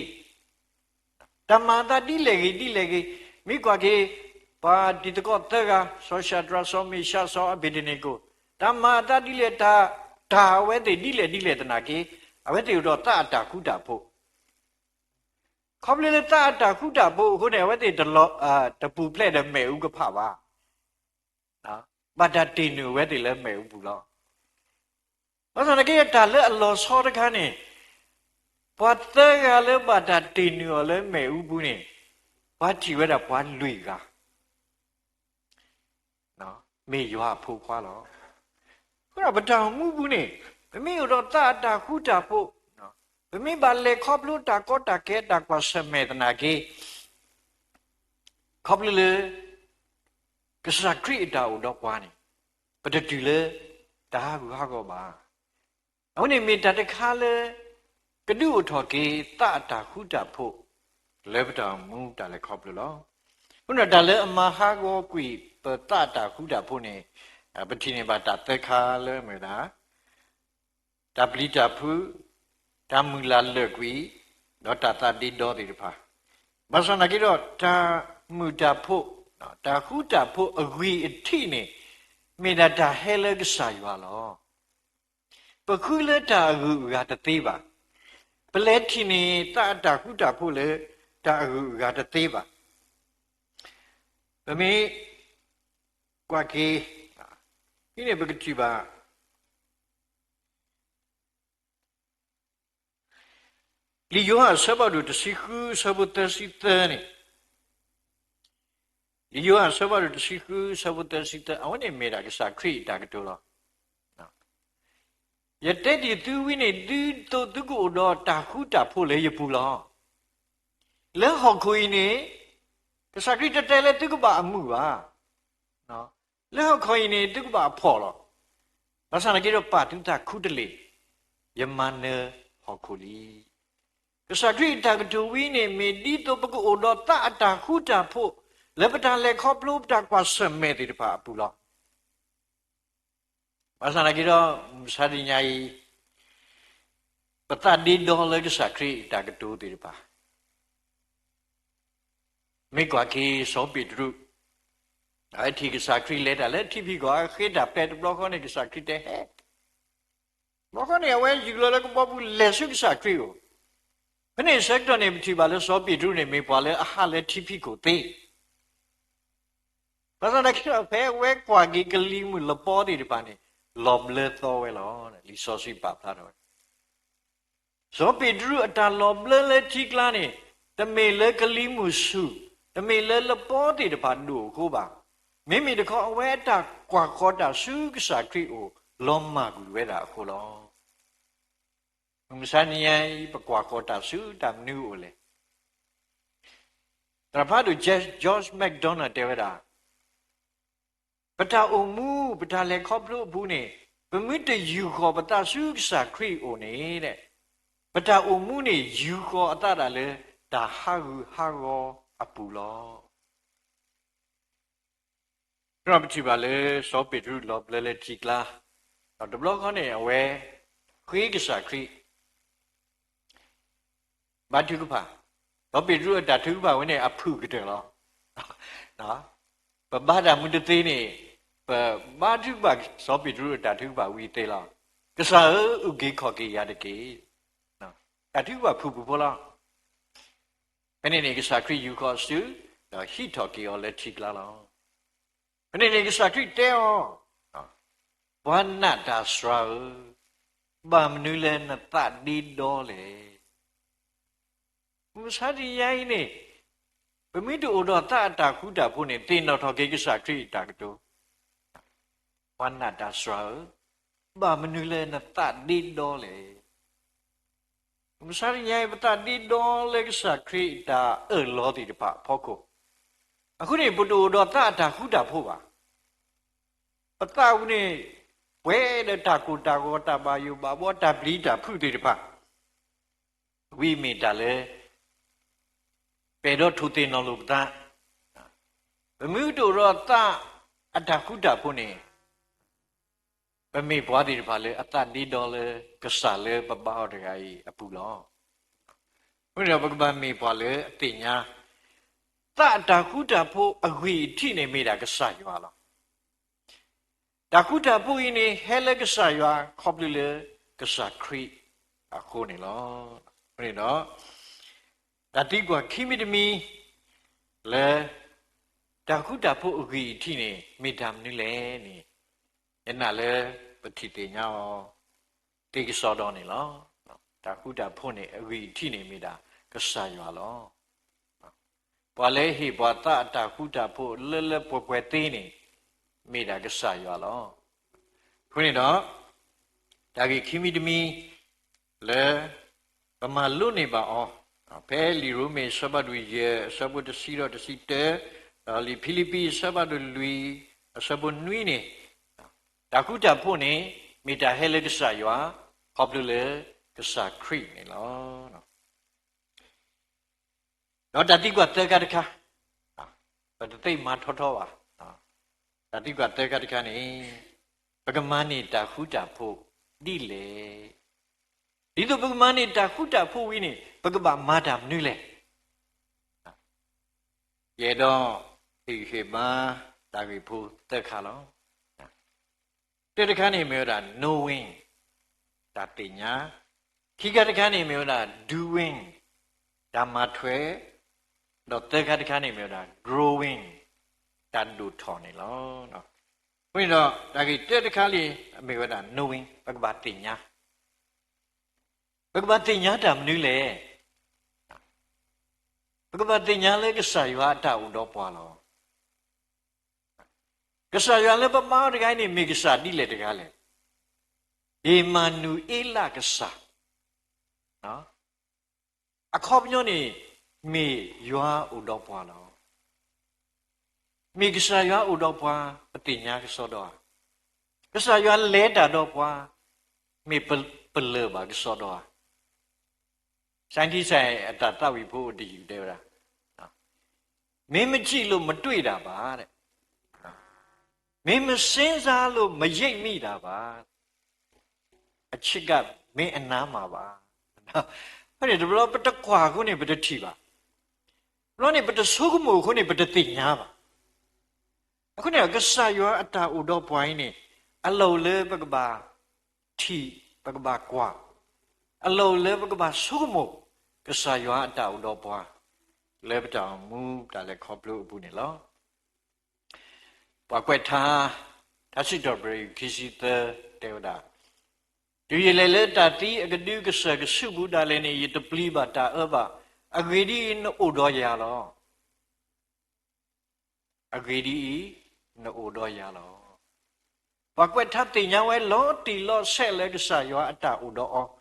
တၢ်မၤအသးဒ်လဲၣ်ဂ့ၤဒ်လဲၣ်ဂ့ၤ, မ့ၢ်ကွၢ်က့ၤ ပှၤတံၤသကိးသၢဂၤ စီၤၡၤဒြး စီၤမ့ၡး စီၤအဘ့းနကိၤ, တၢ်မၤအသးဒ်လဲၣ် တၢ် တၢ်အဝဲသ့ၣ်ဒ်လဲၣ်ဒ်လဲၣ်သနာ်က့ အဝဲသ့ၣ်အိၣ်ဒီးသးအတၢ်ဃူတၢ်ဖိး, ခီဖျိလၢသးအတၢ်ဃူတၢ်ဖိးအဃိန့ၣ် အဝဲသ့ၣ်တလီၤ, တပူၤဖျဲးဒီးမ့ၣ်အူကဖၣ်ဘၣ်. ဘၣ်တၢ်တ့ၢ်နုာ်အဝဲသ့ၣ်လၢမ့ၣ်အူပူၤလီၤ. ဘၣ်ဆၣ်သနာ်က့ တၢ်လၢအလီၤဆီတခါန့ၣ်, ပှၤသၢဂၤလၢဘၣ်တၢ်တ့ၢ်နုာ်အီၤလၢမ့ၣ်အူပူၤန့ၣ်, ပှၤထံၣ်ဝဲဒၣ်ပှၤလွံၢ်ဂၤ မ့ၢ်ယွၤအဖိခွါလီၤ. အဃိဒီး ပတၢ်အိၣ်မူပူၤန့ၣ်, ပမ့ၢ်အိၣ်ဒီးသးအတၢ်ဃူတၢ်ဖိး, ပမ့ၢ်ဘၣ်လဲၤခီဖျိတၢ်ကီတၢ်ခဲတၢ်ကွၢ်ဆၢၣ်မဲာ်သနာ်က့, ခီဖျိလၢ ကစၢ်ခရံာ်အတၢ်အိၣ်ဒီးပှၤန့ၣ်, ပတတုၤလၢတၢ်ဟးဂူာ်ဟးဂီၤဘၣ်. အဝဲန့ၣ်မ့ၢ်တၢ်တခါလၢ ကဒုးအိၣ်ထီၣ်က့ၤသးအတၢ်ဃူတၢ်ဖိး လၢပတၢ်အိၣ်မူတၢ်လဲၤခီဖျိလီၤ. အဃိဒီး တၢ်လၢအမၤဟးဂီၤကွံာ်ပသးအတၢ်ဃူတၢ်ဖိးန့ၣ်, ပထံၣ်န့ၢ်ဘၣ်တၢ်သၢခါလၢမ့ၢ်ဝဲဒၣ် တၢ်ပျံၤတၢ်ဖုး, တၢ်မုၢ်လၢ်လၢာ်ကွံာ်, ဒီးတၢ်သးဒ့ဒီသ့ၣ်တဖၣ်. ဘၣ်ဆၣ်သနာ်က့ဒီး တၢ်မုာ်တၢ်ဖိး, တၢ်ဃူတၢ်ဖိးအဂံၢ်အထံးန့ၣ်, မ့ၢ်ဒၣ်တၢ်ဟဲလၢကစၢ်ယွၤလီၤ. ပဃုလၢတၢ်အဂုၤအဂၤတသ့ဘၣ်. ပလဲၤထံၣ်န့ၢ်သးအတၢ်ဃူတၢ်ဖိးလၢ တၢ်အဂုၤအဂၤတသ့ဘၣ်. ပမ့ၢ်ကွၢ်က့ၤ, ဒ်န့ၣ်ပကထံၣ်ဘၣ် လံာ်ယိၤဟၣ်အဆၢဖးဒိၣ်တဆံဃုအဆၢဖိသၢဆံသၢန့ၣ်, လံာ်ယိၤဟၣ်အဆၢဖးဒိၣ်တဆံဃုအဆၢဖိသၢဆံသၢ, အဝဲန့ၣ်မ့ၢ်ဒၣ်ကစၢ်ခရံာ်အတၢ်ကတိၤလီၤ. ယတဲဒ်သိးဝံၤန့ၣ် ဒ်သိးသုကအိၣ်ဒီးတၢ်ဃူတၢ်ဖိးလၢယပူၤလီၤ. လၢဟီၣ်ခိၣ်အံၤန့ၣ်, ကစၢ်ခရံာ်တတဲလၢသုကဘၣ်အမုာ်ဘၣ်. လၢဟီၣ်ခိၣ်အံၤန့ၣ် သုကဘၣ်အဖှီၣ်လီၤ. ဘၣ်ဆၣ်သနာ်က့ဒီး ပာ်သုသးခူတလ့ၢ်, ယမၤနၢၤဟီၣ်ခိၣ်လံ. ကစၢ်ခရံာ်အတၢ်ကတိၤဝံၤန့ၣ် မ့ၢ်ဒ်သိးပကအိၣ်ဒီးသးအတၢ်ဃူတၢ်ဖိး လၢပတၢ်လဲၤခီဖျိပတၢ်ကွၢ်ဆၢၣ်မဲာ်သ့ၣ်တဖၣ်အပူၤလီၤ. ဘၣ်ဆၣ်သနာ်က့ဒီး မုၢ်မဆါတနံၤအံၤ, ပသးဒ့ဒီလၢကစၢ်ခရံာ်အတၢ်ကတိၤသ့ၣ်တဖၣ် မ့ၢ်ကွၢ်က့ၤစီၤပ့းတရူး, အဝဲထံၣ်ကစၢ်ခရံာ်လဲၤတၢ်လၢထံဖံးကီၢ် အဃ့တၢ်ပဲတဘျီဃီန့ၣ် ကစၢ်ခရံာ်တဲဟဲ, ဘျီဃီန့ၣ် အဝဲယူၤလီၤလၢကဘီပူၤလဲၤဆူကစၢ်ခရံာ်အအိၣ်. ဖဲန့ၣ်အဆၢကတီၢ်န့ၣ် ပထံၣ်ဘၣ်လၢစီၤပ့းတရူးန့ၣ် မ့ၢ်ပှၤလၢအဟးလၢထံဖံးခိၣ်သ့ ဘၣ်ဆၣ်သနာ်က့ဒီး ဖဲအဝဲကွၢ်က့ၤကလံၤမုၢ်လပီသ့ၣ်တဖၣ်န့ၣ် လီၤဘျၢသီဝဲလီၤ. လံာ်စီဆှံပာ်ဖျါထီၣ်ဝဲ စီၤပ့းတရူးအတၢ်လီၤဘျၢလၢထံကျါန့ၣ် တမ့ၢ်လၢကလံၤမုၢ်ဆူၣ်, တမ့ၢ်လၢလပီသ့ၣ်တဖၣ်ဒိၣ်အဃိဘၣ်. မ့မ့ၢ်တခီ အဝဲအတၢ်ကွၢ်ဃီၤတၢ်ဆူကစၢ်ခရံာ်အအိၣ် လီၤမၢ်ကွံာ်ဝဲဒၣ်အဃိလီၤ. မုၢ်မဆါတနံၤအံၤ ပကွၢ်ဃီၤတၢ်ဆူတၢ်မနုၤအအိၣ်လဲၣ်. သရၣ်ဖးဒိၣ် George MacDonald တဲဝဲဒၣ် ပတၢ်အိၣ်မူ ပတၢ်လဲၤခီဖျိအပူၤန့ၣ် ပမ့ၢ်တယူာ်ဃီၤပသးဆူကစၢ်ခရံာ်အအိၣ်န့ၣ်, ပတၢ်အိၣ်မူန့ၣ် ယူာ်ဃီၤအသးဒၣ်လၢတၢ်ဟးဂူာ်ဟးဂီၤအပူၤလီၤ. ဒီးပထံၣ်ဘၣ်လၢစီၤပ့းတရူးလီၤဘျၢလၢထံကျါ, ဒီးတဘျီဃီန့ၣ် အဝဲဃ့ကစၢ်ခရံာ် ဘါထုကဖၣ်, စီၤပ့းတရူးအတၢ်ထုကဖၣ်ဝဲန့ၣ် အဖုၣ်ကတၢၢ်လီၤ. ပဘါတၢ်မနုၤတသ့န့ၣ်, ပဘါထုကဖၣ်စီၤပ့းတရူးအတၢ်ထုကဖၣ်ဝံၤသ့လီၤ. ကစၢ်ဧၢ, အုၣ်က့ၤခီၣ်က့ၤယၤတက့ၢ်. တၢ်ထုကဖၣ်ဖုၣ်ဖုၣ်ဖိလီၤ. ဖဲန့ၣ်န့ၣ် ကစၢ်ခရံာ်ယူာ်ဃီၤအစု, ဒီးဟံးထီၣ်က့ၤအီၤလၢထံကျါလီၤ. ဖဲန့ၣ်န့ၣ် ကစၢ်ခရံာ်တဲအီၤ, ပှၤနာ်တၢ်စှၤဧၢ, ဘၣ်မနုၤလၢနသးဒ့ဒီလဲၣ်. မုၢ်မဆါတနံၤအံၤန့ၣ်, ပမ့ၢ်တအိၣ်ဒီးသးအတၢ်ဃူတၢ်ဖိးန့ၣ် သ့ၣ်နီၣ်ထီၣ်က့ၤကစၢ်ခရံာ်အတၢ်ကတိၤ, ပှၤနာ်တၢ်စှၤဧၢ, ဘၣ်မနုၤလၢနသးဒ့ဒီလဲၣ်. မုၢ်မဆါတနံၤအံၤ ပသးဒ့ဒီလၢကစၢ်ခရံာ်အတၢ်အၢၣ်လီၤသ့ၣ်တဖၣ်အဖီခိၣ်, အဃိန့ၣ် ပတအိၣ်ဒီးသးအတၢ်ဃူတၢ်ဖိးဘၣ်. ပသးပူၤန့ၣ် ပှဲၤဒီးတၢ်ကိၢ်တၢ်ဂီၤ တၢ်ဘၣ်ယိၣ်ဘၣ်ဘှီ တၢ်ပျံၤတၢ်ဖုးသ့ၣ်တဖၣ်, ဝံမ့ၢ်တၢ်လၢ ပအဲၣ်ဒိးထိၣ်သ့ၣ်နီၣ်လိာ်ပသး, ပမ့ၢ်တအိၣ်ဒီးသးအတၢ်ဃူတၢ်ဖိးန့ၣ် ပမ့ၢ်ပှၤသ့ၣ်တဖၣ်လၢအသးဒ့ဒီလၢကစၢ်လၢပဘါအီၤတဂၤအံၤအပူၤလီၤ. အဃိန့ၣ်ဒီး ပကဘၣ်မ့ၢ်ပှၤလၢအသ့ၣ်ညါ သးအတၢ်ဃူတၢ်ဖိးအဂံၢ်အထံးန့ၣ်မ့ၢ်ဒၣ်ကစၢ်ယွၤလီၤ. တၢ်ဃူတၢ်ဖိးအံၤန့ၣ် ဟဲလၢကစၢ်ယွၤခီဖျိလၢကစၢ်ခရံာ်အဃိန့ၣ်လီၤ. အဃိန့ၣ်ဒီး တၢ်သံကွၢ်ခံမံၤတမံၤ လၢ တၢ်ဃူတၢ်ဖိးအဂံၢ်အထံးန့ၣ် မ့ၢ်တၢ်မနုၤလဲၣ်န့ၣ် ယနာ်လၢပထံၣ်သ့ၣ်ညါအီၤ သ့ကစီဒီန့ၣ်လီၤ. တၢ်ဃူတၢ်ဖိးန့ၣ် အဂံၢ်အထံးန့ၣ်မ့ၢ်ဒၣ်ကစၢ်ယွၤလီၤ. ပှၤလၢဟ့ၣ်ပှၤသးအတၢ်ဃူတၢ်ဖိးလၢလၢပှဲၤပှဲၤသ့န့ၣ် မ့ၢ်ဒၣ်ကစၢ်ယွၤလီၤ. အဃိန့ၣ်ဒီး တၢ်ဂ့ၢ်ခံမံၤတမံၤ လၢ ပမၤလိန့ၢ်ဘၣ်အီၤ ဖဲလံာ်ရိမ့ၤအဆၢဖးဒိၣ်ယဲၢ် အဆၢဖိတဆံဒီးတဆံတၢ, ဒီးလံာ်ဖံလံးပံးအဆၢဖးဒိၣ်လွံၢ် အဆၢဖိနွံန့ၣ် တၢ်ဃူတၢ်ဖိးန့ၣ် မ့ၢ်တၢ်ဟဲလၢကစၢ်ယွၤ ခီဖျိလၢကစၢ်ခရံာ်န့ၣ်လီၤ. ဒီးတၢ်သံကွၢ်သၢခါတခါ, ပတသ့ၣ်မၤထီထီဘၣ်, တၢ်သံကွၢ်သၢခါတခါန့ၣ် ပကမၤန့ၢ်တၢ်ဃူတၢ်ဖိးဒ်လဲၣ်. ဒ်သိးပကမၤန့ၢ်တၢ်ဃူတၢ်ဖိးဝံၤန့ၣ် ပကဘၣ်မၤတၢ်မနုၤလဲၣ်. ယအဲၣ်ဒိးဟ့ၣ်ဂံၢ်ဟ့ၣ်ဘါတၢ်ဂ့ၢ်ဖိသၢခါလီၤ. တၢတခါန့ၣ်မ့ၢ်ဝဲဒၣ် knowing တၢ်သ့ၣ်ညါ, ခံခါတခါန့ၣ်မ့ၢ်ဝဲဒၣ် doing တၢ်မၤထွဲ, ဒီးသၢခါတခါန့ၣ်မ့ၢ်ဝဲဒၣ် growing တၢ်ဒိၣ်ထီၣ်န့ၣ်လီၤ. အဃိန့ၣ်ဒီး တၢ်ဂ့ၢ်တၢတခါလံ မ့ၢ်ဝဲဒၣ် knowing ပကဘၣ်သ့ၣ်ညါ, ပကဘၣ်သ့ၣ်ညါတၢ်မနုၤလဲၣ်. ပကဘၣ်သ့ၣ်ညါလၢကစၢ်ယွၤအတၢ်အိၣ်ဒီးပှၤလီၤ. ကစၢ်ယွၤလၢပဘါအီၤတဂၤအံၤန့ၣ် မ့ၢ်ကစၢ်ဒ်လဲၣ်တဂၤလဲၣ်. အ့မၤနူၤအ့လးကစၢ်, အခီပညီန့ၣ် မ့ၢ်ယွၤအိၣ်ဒီးပှၤလီၤ. မ့ၢ်ကစၢ်ယွၤအိၣ်ဒီးပှၤ ပသ့ၣ်ညါကစီဒီဧါ. ကစၢ်ယွၤလဲၤတၢ်ဒီးပှၤ မ့ၢ်ပလၢၢ်ဘၣ်ကစီဒီဧါ. စဲဒံစဲအတၢ်သးဝံၣ်ဖိအိၣ်တယုၢ်တဲဝဲဒၣ်, မင်းမကြည့်လို့ မတွေ့တာပါတဲ့, မင်းမစဉ်းစားလို့ မရိပ်မိတာပါ, အချစ်က မင်းအနားမှာပါ. ဖဲန့ၣ်တဘျီ ပတကွၢ်အဃိန့ၣ် ပတထံၣ်ဘၣ်. ဘျီန့ၣ် ပတဆိကမိၣ်အဃိန့ၣ် ပတသ့ၣ်ညါဘၣ်. အဃိန့ၣ် ကစၢ်ယွၤအတၢ်အိၣ်ဒီးပှၤအံၤန့ၣ် အလီၢ်အိၣ်လၢပကဘၣ်ထံၣ်, ပကဘၣ်ကွၢ်, အလီၢ်အိၣ်လၢပကဘၣ်ဆိကမိၣ် ကစၢ်ယွၤအတၢ်အိၣ်ဒီးပှၤ လၢပတၢ်အိၣ်မူတၢ်လဲၤခီဖျိအပူၤန့ၣ်လီၤ. ပှၤကွဲးထါ ထါစံးထီၣ်ပတြၢၤ ခံဆံသၢ တဲဝဲဒၣ်, တုၤယလဲၤလၢတၢ်သံအကဒု ကစၢၢ်ကဆူးပူၤဒၣ်လဲာ်န့ၣ် ယတပျံၤဘၣ်တၢ်အၢဘၣ်. အဂ့ၢ်ဒ်အံၤ, နအိၣ်ဒီးယၤလီၤ. အဂ့ၢ်ဒ်အံၤ, နအိၣ်ဒီးယၤလီၤ. ပှၤကွဲးထါသ့ၣ်ညါဝဲလီၤတံၢ်လီၤဆဲးလၢကစၢ်ယွၤအတၢ်အိၣ်ဒီးအီၤ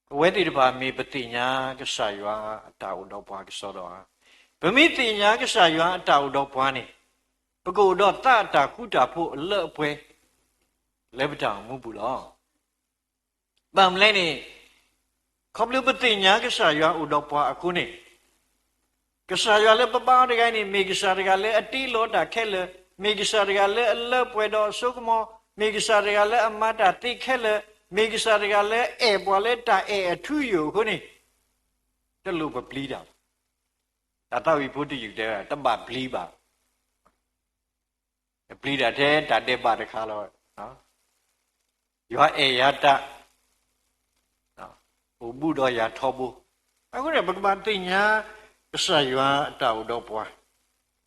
ပဝဲသ့ၣ်တဖၣ်မ့ၢ်ပသ့ၣ်ညါကစၢ်ယွၤအတၢ်အိၣ်ဒီးပှၤကစီဒီဧါ. ပမ့ၢ်သ့ၣ်ညါကစၢ်ယွၤအတၢ်အိၣ်ဒီးပှၤန့ၣ် ပကအိၣ်ဒီးသးအတၢ်ဃူတၢ်ဖိးအလၢအပှဲၤ လၢပတၢ်အိၣ်မူပူၤလီၤ. ဘၣ်မနုၤလဲၣ်န့ၣ် ခီဖျိပသ့ၣ်ညါကစၢ်ယွၤအိၣ်ဒီးပှၤအဃိန့ၣ် ကစၢ်ယွၤလၢပဘါအီၤတဂၤန့ၣ် မ့ၢ်ကစၢ်တဂၤလၢအတ့လီၤတၢ်ခဲလၢာ်, မ့ၢ်ကစၢ်တဂၤလၢအလၢပှဲၤဒီးအစိကမီၤ, မ့ၢ်ကစၢ်တဂၤလၢအမၤတၢ်သ့ခဲလၢာ်, မ့ၢ်ကစၢ်တဂၤလၢအအဲၣ်ပှၤလၢတၢ်အဲၣ်အထူအယိာ်အဃိန့ၣ် တလိၣ်ပပျံၤတၢ်ဘၣ်. တၢ်သးဝံၣ်ဖိတယုၢ်တဲဝဲ တဘၣ်ပျံၤဘၣ်. ပျံၤတၢ်ထဲတၢ်ဒဲးဘးတခါလီၤ. ယွၤအဲၣ်ယၤတၢ်, အိၣ်ဘူးဒီးယၤထီဘိ. အဃိန့ၣ် ပကဘၣ်သ့ၣ်ညါ ကစၢ်ယွၤအတၢ်အိၣ်ဒီးပှၤ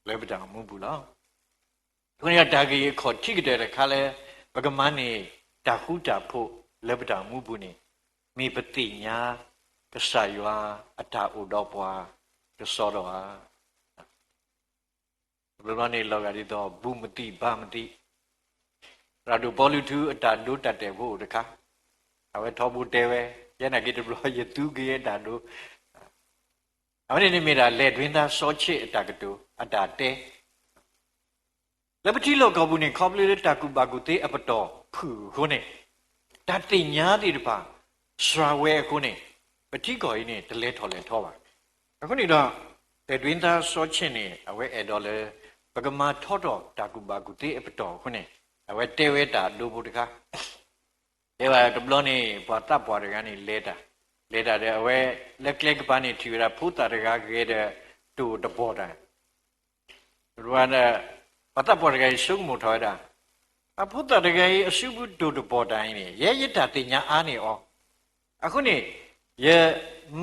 လၢပတၢ်အိၣ်မူပူၤလီၤ. အဃိန့ၣ် တၢ်ဂ့ၢ်အခီၣ်ထံးကတၢၢ်တခါလၢ ပကမၤန့ၢ်တၢ်ဃူတၢ်ဖိးလၢပတၢ်အိၣ်မူပူၤန့ၣ် မ့ၢ်ပသ့ၣ်ညါ ကစၢ်ယွၤအတၢ်အိၣ်ဒီးပှၤ ကစီဒီဧါ. တဘျီဘျီန့ၣ် လီၤဂာ်ဒ်သိး ဘူးမသံၣ်ဘါမသံၣ်, ရၤဒိၣ်ပီလူးထူအတၢ်ဒိတၢ်တဲာ်ဖိအိၣ်တခါ, အဝဲထီဘိတဲဝဲ, ယဲနာ်က့တဘျီယသူက့ၤအတၢ်ဒိ အဝဲန့ၣ်န့ၣ်မ့ၢ်ဒၣ် လယ်တွင်းသား စီၤချစ် အတၢ်ကတိၤ အတၢ်တဲ လၢပထံလီၢ်ကီၢ်ပူၤန့ၣ် ခီဖျိလၢတၢ်ကူၣ်ဘၣ်ကူၣ်သ့အပတီၢ်ဖုၣ်အဃိန့ၣ်, တၢ်သ့ၣ်ညါသ့ၣ်တဖၣ် စှၤဝဲအဃိန့ၣ်, ပထံကီၢ်အံၤန့ၣ် တလဲၤထီၣ်လဲၤထီဘၣ်. အဃိန့ၣ်ဒီး လယ်တွင်းသား စီၤချစ် န့ၣ် အဝဲအဲၣ်ဒိးလၢ ပကမၤထီထီၣ်တၢ်ကူၣ်ဘၣ်ကူၣ်သ့အပတီၢ်အဃိန့ၣ်, အဝဲတဲဝဲတၢ်ဒိဖိတခါ တဲဘၣ်တဘျီန့ၣ် ပှၤသးပှၢ်တဂၤန့ၣ် လဲၤတၢ်, လဲၤတၢ်ဒီး အဝဲလၢကျဲကပၤန့ၣ် ထံၣ်ဝဲဒၣ်ဖိသၣ်တဂၤဂဲၤဒီး တိၢ်တဘီၣ်တၢ်, ဒီး ပှၤသးပှၢ်တဂၤအံၤဆိကမိၣ်ထီၣ်ဝဲဒၣ်, အဖိသၣ်တဂၤအံၤအစုပူၤတိာ်တပီၢ်တၢ်အံၤန့ၣ် ယဲယတၢ်သ့ၣ်ညါအါန့ၢ်အီၤ, အဃိန့ၣ် ယ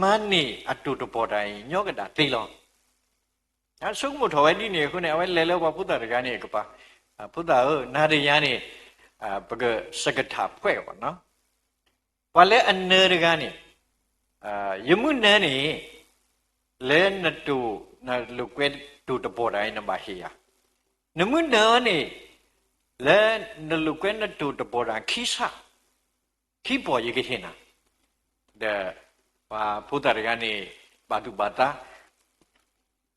မၤန့ၢ်အတိာ်တပီၢ်တၢ်အံၤ ညီကဒၣ်သ့လီၤ. ဆိကမိၣ်ထီၣ်ဝဲဒ်န့ၣ်အဃိန့ၣ် အဝဲလဲၤလၢပှၤဖိသၣ်တဂၤန့ၣ်အကပၤ, ဖိသၣ်ဧၢ, နၤဒီးယၤန့ၣ် ပကစကထၢၣ်ဖှဲးအီၤဘၣ်နီၤ. ပှၤလၢအနၢၤတဂၤန့ၣ်, ယမုၢ်နၢၤန့ၣ် လၢနတိာ်, နလိာ်ကွဲတိာ်တပီၢ်တၢ်အံၤ နဘၣ်ဟ့ၣ်ယၤ, နမုၢ်နၢၤန့ၣ် လၢနလိာ်ကွဲနတိာ်တပီၢ်တၢ်ခံဆၣ်, ခံပီၢ်ယကဟ့ၣ်နၤ. ဒီးပှၤဖိသၣ်တဂၤန့ၣ် ဘၣ်သူၣ်ဘၣ်သး,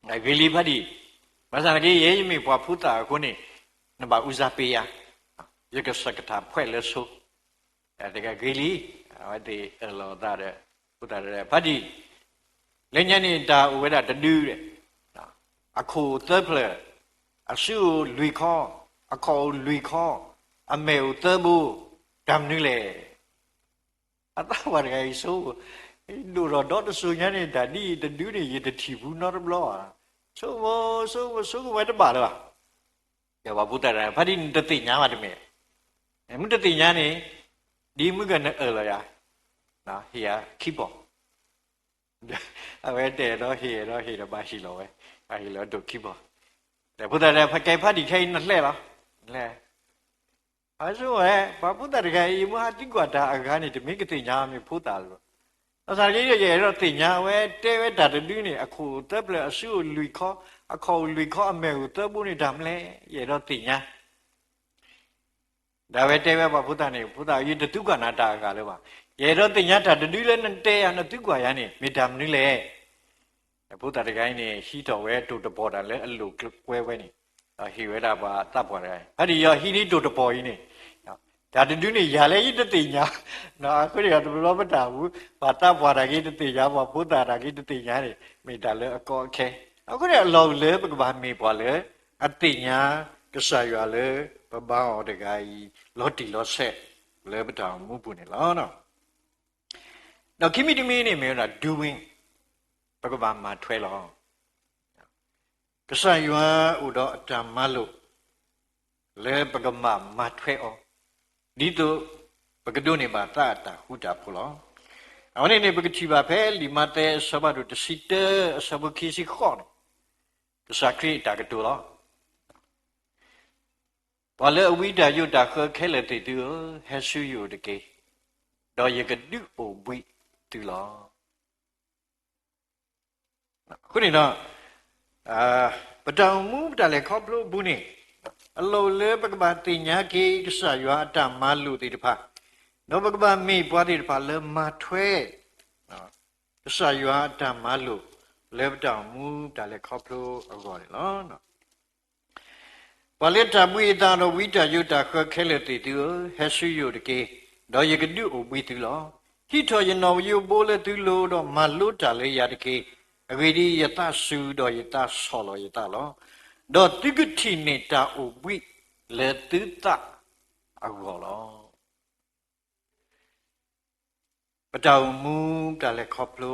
ဂ့ၤလံဖးဒံၣ်, ဘၣ်ဆၣ်သနာ်က့ ယဲယမ့ၢ်ပှၤဖိသၣ်အဃိန့ၣ် နဘၣ်အူစၢ်ပ့ၤယၤ, ယကစကထၢၣ်ဖှဲးလၢဆိ, တဂၤဂ့ၤလံ, အဝဲသ့ၣ်အၢၣ်လီၤအသးဒီး ဖိသၣ်တဂၤ ဖးဒံၣ်, လၢညါန့ၣ်တၢ်အိၣ်ဝဲဒၣ်တဒုဒီး, အခိၣ်သၢဖျၢၣ်, အစုအိၣ်လွံၢ်ခီ, အခီၣ်အိၣ်လွံၢ်ခီ, အမဲာ်အိၣ်သၢဘိ, တၢ်မနုၤလဲၣ်. အသးပှၢ်တဂၤအံၤဆိ, ဒိၣ်ထီၣ်ဒီတစိၤညါန့ၣ် တၢ်ဒ်အံၤတဒုန့ၣ် ယတထံၣ်ဘူးနီတဘျီဧါ. ဆိကမိၣ်, ဆိကမိၣ်, ဆိကမိၣ်ဝဲတဘၣ်လၢၤဘၣ်. ဒီးပှၤဖိသၣ်တဂၤ ဖးဒံၣ်နတသ့ၣ်ညါဘၣ်တမ့ၢ်, မ့ၢ်တသ့ၣ်ညါန့ၣ် ဒ်မုၢ်ကနၢအၢၣ်လီၤယၤ, ဟ့ၣ်ယၤခံပီၢ်. အဝဲတဲဒီးဟ့ၣ်ဒီးဟ့ၣ်ဒီးဘၣ်ဟ့ၣ်လီၤဝဲ, ဘၣ်ဟ့ၣ်လီၤဒိၣ်ခံပီၢ်. ဒီးဖိသၣ်တဂၤ ဖးကဲဖးဒံၣ်ခဲအံၤနလဲၤလီၤ, လဲၤ အဆိကမိၣ်ဝဲ ပှၤဖိသၣ်တဂၤအံၤ ယမ့ၢ်ဟးသံကွၢ်တၢ်အဂၤန့ၣ် တမ့ၢ်ကသ့ၣ်ညါမ့ၢ်ဖိသၣ်လၢၤဘၣ်. ဘၣ်ဆၣ်က့ ယအဲၣ်ဒိးသ့ၣ်ညါ အဝဲတဲဝဲတၢ်တဒုန့ၣ် အခိၣ်သၢဖျၢၣ် အစုအိၣ်လွံၢ်ခီ, အခီၣ်အိၣ်လွံၢ်ခီ, အမဲာ်အိၣ်သၢဘိန့ၣ် တၢ်မနုၤလဲၣ် ယအဲၣ်ဒိးသ့ၣ်ညါ. ဒီးအဝဲတဲဝဲပှၤဖိသၣ်န့ၣ်, ဖိသၣ်ဧၢ, ယတသံကွၢ်နၤတၢ်အဂၤလၢၤဘၣ်. ယအဲၣ်ဒိးသ့ၣ်ညါတၢ်တဒုလၢနတဲယၤ နသံကွၢ်ယၤန့ၣ် မ့ၢ်တၢ်မနုၤလဲၣ်. ဖိသၣ်တဂၤအံၤန့ၣ် ဟံးထီၣ်ဝဲတိာ်တပီၢ်တၢ်လၢအလိာ်ကွဲဝဲန့ၣ်, ဒီးဟ့ၣ်ဝဲဒၣ်ပှၤသးပှၢ်တဂၤအံၤ, ဖးဒံၣ် ယဟံးန့ၢ်တိာ်တပီၢ်အံၤန့ၣ်, တၢ်တဒုန့ၣ် ယၤလၢယတသ့ၣ်ညါ, အဃိန့ၣ်ဒီးတဘျီပတၢ်မူ, ပှၤသးပှၢ်တၢ်က့တသ့ၣ်ညါ, ပှၤဖိသၣ်တၢ်က့တသ့ၣ်ညါန့ၣ် မ့ၢ်တၢ်လၢအကီအခဲ. အဃိန့ၣ် အလီၢ်အိၣ်လၢပကဘၣ်မ့ၢ်ပှၤလၢအသ့ၣ်ညါကစၢ်ယွၤလၢပဘါအီၤတဂၤအံၤ လီၤတံၢ်လီၤဆဲး လၢပတၢ်အိၣ်မူပူၤန့ၣ်လီၤ. ဒီးခံမံၤတမံၤန့ၣ်မ့ၢ်ဝဲဒၣ် doing, ပကဘၣ်မၤထွဲလီၤ. ကစၢ်ယွၤအိၣ်ဒီးအတၢ်မၤလိာ် လၢပကဘၣ်မၤထွဲအီၤ, ဒ်သိးပကဒိးန့ၢ်ဘၣ်သးအတၢ်ဃူတၢ်ဖိးလီၤ. အဝဲန့ၣ်န့ၣ် ပကထံၣ်ဘၣ်ဖဲလံာ်မးသဲအဆၢဖးဒိၣ်တဆံတၢ အဆၢဖိခံဆံဃိးန့ၣ်, ကစၢ်ခရံာ်အတၢ်ကတိၤလီၤ. ပှၤလၢအဝံတၢ်ယိးတၢ်ဃၢခဲလၢာ်သ့ၣ်သုဧၢ, ဟဲဆူယအိၣ်တက့ၢ်, ဒီးယကဒုးအိၣ်ဘှံးသုလီၤ. အဃိန့ၣ်ဒီး ပတၢ်အိၣ်မူပတၢ်လဲၤခီဖျိအပူၤန့ၣ်, အလီၢ်အိၣ်လၢပကဘၣ်သ့ၣ်ညါက့ၤကစၢ်ယွၤအတၢ်မၤလိာ်သ့ၣ်တဖၣ်, ဒီးပကဘၣ်မ့ၢ်ပှၤသ့ၣ်တဖၣ်လၢမၤထွဲ ကစၢ်ယွၤအတၢ်မၤလိာ် လၢပတၢ်အိၣ်မူတၢ်လဲၤခီဖျိအဂီၢ်န့ၣ်လီၤ. ပှၤလၢတၢ်ဘှံးအသးဒီးဝံတၢ်ယိးတၢ်ဃၢခဲလၢာ်သ့ၣ်သုဧၢ, ဟဲဆူယအိၣ်တက့ၢ်, ဒီးယကဒုးအိၣ်ဘှံးသုလီၤ. ဟံးထီၣ်ယနီၣ်ယိးဘိလၢသုလိၤ, ဒီးမၤလိတၢ်လၢယၤတက့ၢ်. အဂ့ၢ်ဒ်အံၤ, ယသးစူၤဒီးယသးဆီၣ်လီၤယသးလီၤ. ဒီးသုကထံၣ်န့ၢ်တၢ်အိၣ်ဘှံးလၢသုသးအဂီၢ်လီၤ. ပတၢ်အိၣ်မူတၢ်လဲၤခီဖျိ,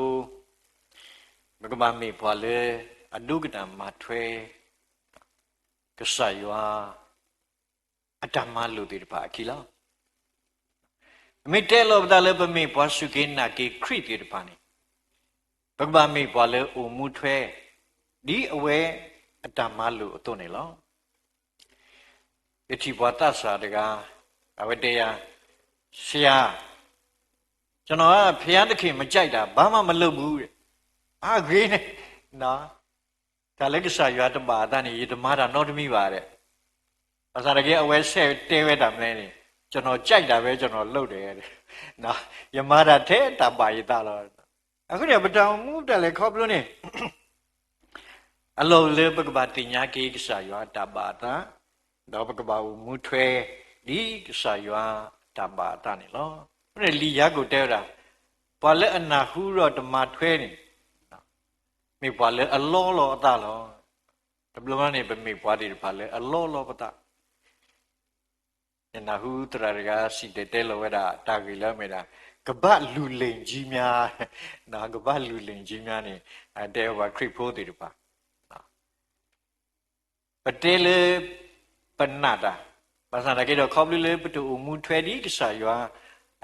ပကဘၣ်မ့ၢ်ပှၤလၢအဒိကနၣ်မၤထွဲ ကစၢ်ယွၤအတၢ်မၤလိာ်သ့ၣ်တဖၣ်အခံလီၤ. အမ့ၢ်တဲလီၤပသးလၢပမ့ၢ်ပှၤစူၢ်က့ၤနာ်က့ၤခရံာ်သ့ၣ်တဖၣ်န့ၣ်, ပကဘၣ်မ့ၢ်ပှၤလၢအိၣ်မူထွဲ ဒ်အဝဲအတၢ်မၤလိာ်အသိးန့ၣ်လီၤ. ယထံၣ်ပှၤသးစၢ်တဂၤ, အဝဲတဲယၤ, ဆရာ, ကျွန်တော်က ဘုရားသခင် မကြိုက်တာ ဘာမှမလုပ်ဘူးတဲ့. အဂ့ၤန့ၣ်, တၢ်လၢကစၢ်ယွၤတဘၣ်အသးန့ၣ် ယတမၤတၢ်နီတမံၤဘၣ်ဒီး, ဘၣ်ဆၣ်တက့ၢ် အဝဲဆဲးတဲဝဲတၢ်မနုၤလဲၣ်န့ၣ်, ကျွန်တော်ကြိုက်တာပဲ ကျွန်တော်လုပ်တယ်. ယမၤတၢ်ထဲတၢ်ဘၣ်ယသးလီၤ. အဃိန့ၣ် ပတၢ်အိၣ်မူတၢ်လဲၤခီဖျိန့ၣ် အလီၢ်အိၣ်လၢပကဘၣ်သ့ၣ်ညါက့ၤကစၢ်ယွၤအတၢ်ဘၣ်အသး, ဒီးပကဘၣ်အိၣ်မူထွဲဒ်ကစၢ်ယွၤအတၢ်ဘၣ်အသးန့ၣ်လီၤ. အဃိန့ၣ်လံာ်ယၤကိာ်တဲဝဲဒၣ်, ပှၤလၢအနၢ်ဟူဒီးတမၤထွဲန့ၣ်, မ့ၢ်ပှၤလၢအလီလီၤအသးလီၤ. တဘျီဘျီန့ၣ် ပမ့ၢ်ပှၤသ့ၣ်တဖၣ်လၢအလီလီၤပသး ယနၢ်ဟူသရၣ်တဂၤစံၣ်တဲၤတဲလီၤဝဲဒၣ် တၢ်ဂ့ၢ်လၢအမ့ၢ်ဒၣ် ကမ္ဘာ့လူလိမ်ကြီးများ, ကမ္ဘာ့လူလိမ်ကြီးများန့ၣ် တဲဝဲပှၤခရံာ်ဖိသ့ၣ်တဖၣ်, ပတဲလၢ ပနာ်တၢ်, ဘၣ်ဆၣ်သနာ်က့ဒီး ခီဖျိလၢပတအိၣ်မူထွဲဒ်ကစၢ်ယွၤ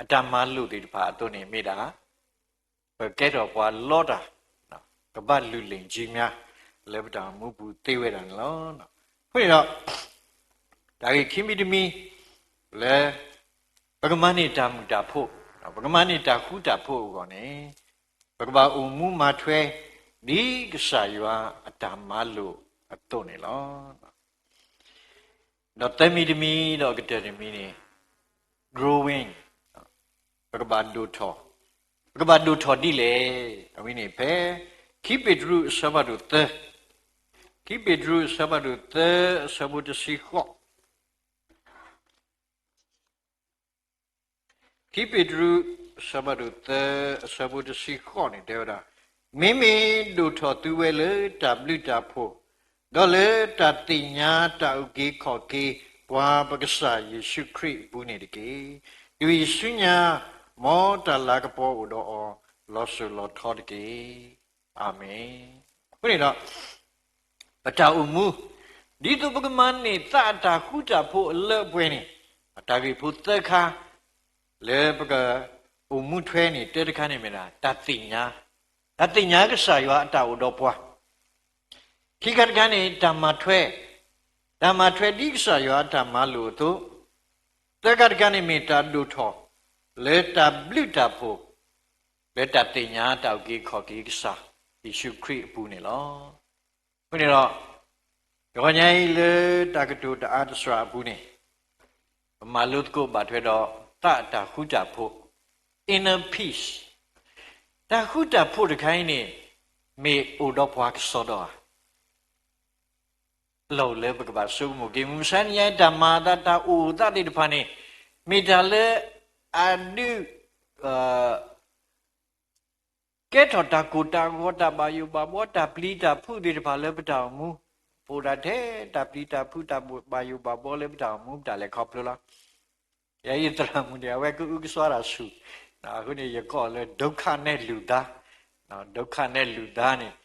အတၢ်မၤလိာ်သ့ၣ်တဖၣ်အသိးန့ၣ် မ့ၢ်ဒၣ် ပကဲထီၣ်ပှၤလီတၢ်, ကဘၣ်လုၢ်လၢ်ကြီးများ လၢပတၢ်အိၣ်မူပူၤသ့ဝဲဒၣ်န့ၣ်လီၤ. အဃိန့ၣ်ဒီး တၢ်ဂ့ၢ်ခံမံၤတမံၤ လၢ ပကမၤန့ၢ်တၢ်မုာ်တၢ်ဖိး, ပကမၤန့ၢ်တၢ်ဃူတၢ်ဖိးအဂီၢ်န့ၣ် ပကဘၣ်အိၣ်မူမၤထွဲ ဒ်ကစၢ်ယွၤအတၢ်မၤလိာ်အသိးန့ၣ်လီၤ. ဒီးသၢမံၤတမံၤ ဒီးကတၢၢ်တမံၤန့ၣ် growing, ပကဘၣ်ဒိၣ်ထီၣ်, ပကဘၣ်ဒိၣ်ထီၣ်ဒ်လဲၣ်. အဝဲန့ၣ်ဖဲ ခံပ့းတရူးအဆၢဖးဒိၣ်သၢ, ခံပ့းတရူးအဆၢဖးဒိၣ်သၢ အဆၢဖိတဆံဃိး ခံပ့းတရူး အဆၢဖးဒိၣ်သၢ အဆၢဖိတဆံဃိးန့ၣ် တဲဝဲဒၣ်, မ့မ့ၢ်ဒိၣ်ထီၣ်သုဝဲလၢတၢ်ဘျုးတၢ်ဖှိၣ်, ဒီးလၢတၢ်သ့ၣ်ညါတၢ်အုၣ်က့ၤခီၣ်က့ၤ ပှၤပကစၢ်ယ့ၣ်ၡူးခရံာ်အပူၤန့ၣ်တက့ၢ်. တုၤအံၤဆူညါ မ်တၢ်လၤကပီၤအိၣ်ဒီးအီၤ လီၤစိၤလီၤထီတက့ၢ်. အၤမ့ၣ်. အဃိန့ၣ်ဒီး ပတၢ်အိၣ်မူ ဒ်သိးပကမၤန့ၢ်သးအတၢ်ဃူတၢ်ဖိးအလၢအပှဲၤန့ၣ် တၢ်ဂ့ၢ်ဖိသၢခါ လၢပကအိၣ်မူထွဲန့ၣ် တၢတခါန့ၣ်မ့ၢ်ဒၣ် တၢ်သ့ၣ်ညါ, တၢ်သ့ၣ်ညါကစၢ်ယွၤအတၢ်အိၣ်ဒီးပှၤ, ခံခါတခါန့ၣ် တၢ်မၤထွဲ, တၢ်မၤထွဲဒ်ကစၢ်ယွၤအတၢ်မၤလိာ်အသိး, သၢခါတခါန့ၣ်မ့ၢ်တၢ်ဒိၣ်ထီၣ် လၢတၢ်ဘျုးတၢ်ဖှိၣ် လၢတၢ်သ့ၣ်ညါတၢ်အုၣ်က့ၤခီၣ်က့ၤကစၢ် ယ့ၣ်ၡူးခရံာ်အပူၤန့ၣ်လီၤ. အဃိန့ၣ်ဒီး တဂီၤညါအံၤလၢတၢ်ကတိၤတအါတစှၤအပူၤန့ၣ် ပမၤလိသကိးဘၣ်ထွဲဒီး သးအတၢ်ဃူတၢ်ဖိး inner peace, တၢ်ဃူတၢ်ဖိးတခါအံၤန့ၣ် မ့ၢ်အိၣ်ဒီးပှၤကစီဒီဧါ. အလီၢ်အိၣ်လၢပကဘၣ်ဆိကမိၣ်က့ၤ မုၢ်မဆါတနံၤအံၤ တၢ်မၤအသး တၢ်အိၣ်အသးသ့ၣ်တဖၣ်န့ၣ် မ့ၢ်တၢ်လၢအဒုး ကဲထီၣ်တၢ်ကိၢ်တၢ်ဂီၤ တၢ်ဘၣ်ယိၣ်ဘၣ်ဘှီ တၢ်ပျံၤတၢ်ဖုးသ့ၣ်တဖၣ်လၢပတၢ်အိၣ်မူ, ပအိၣ်ဒၣ်ထဲတၢ်ပျံၤတၢ်ဖုး တၢ်ဘၣ်ယိၣ်ဘၣ်ဘှီလၢပတၢ်အိၣ်မူ ပတၢ်လဲၤခီဖျိလီၤ. ယဲယသရၣ်မုၣ်န့ၣ် အဝဲကအုကစွါတၢ်ဆူၣ်, အဃိန့ၣ် ယကိးလၢ ဒုက္ခနဲ့လူသား, ဒုက္ခနဲ့လူသားန့ၣ်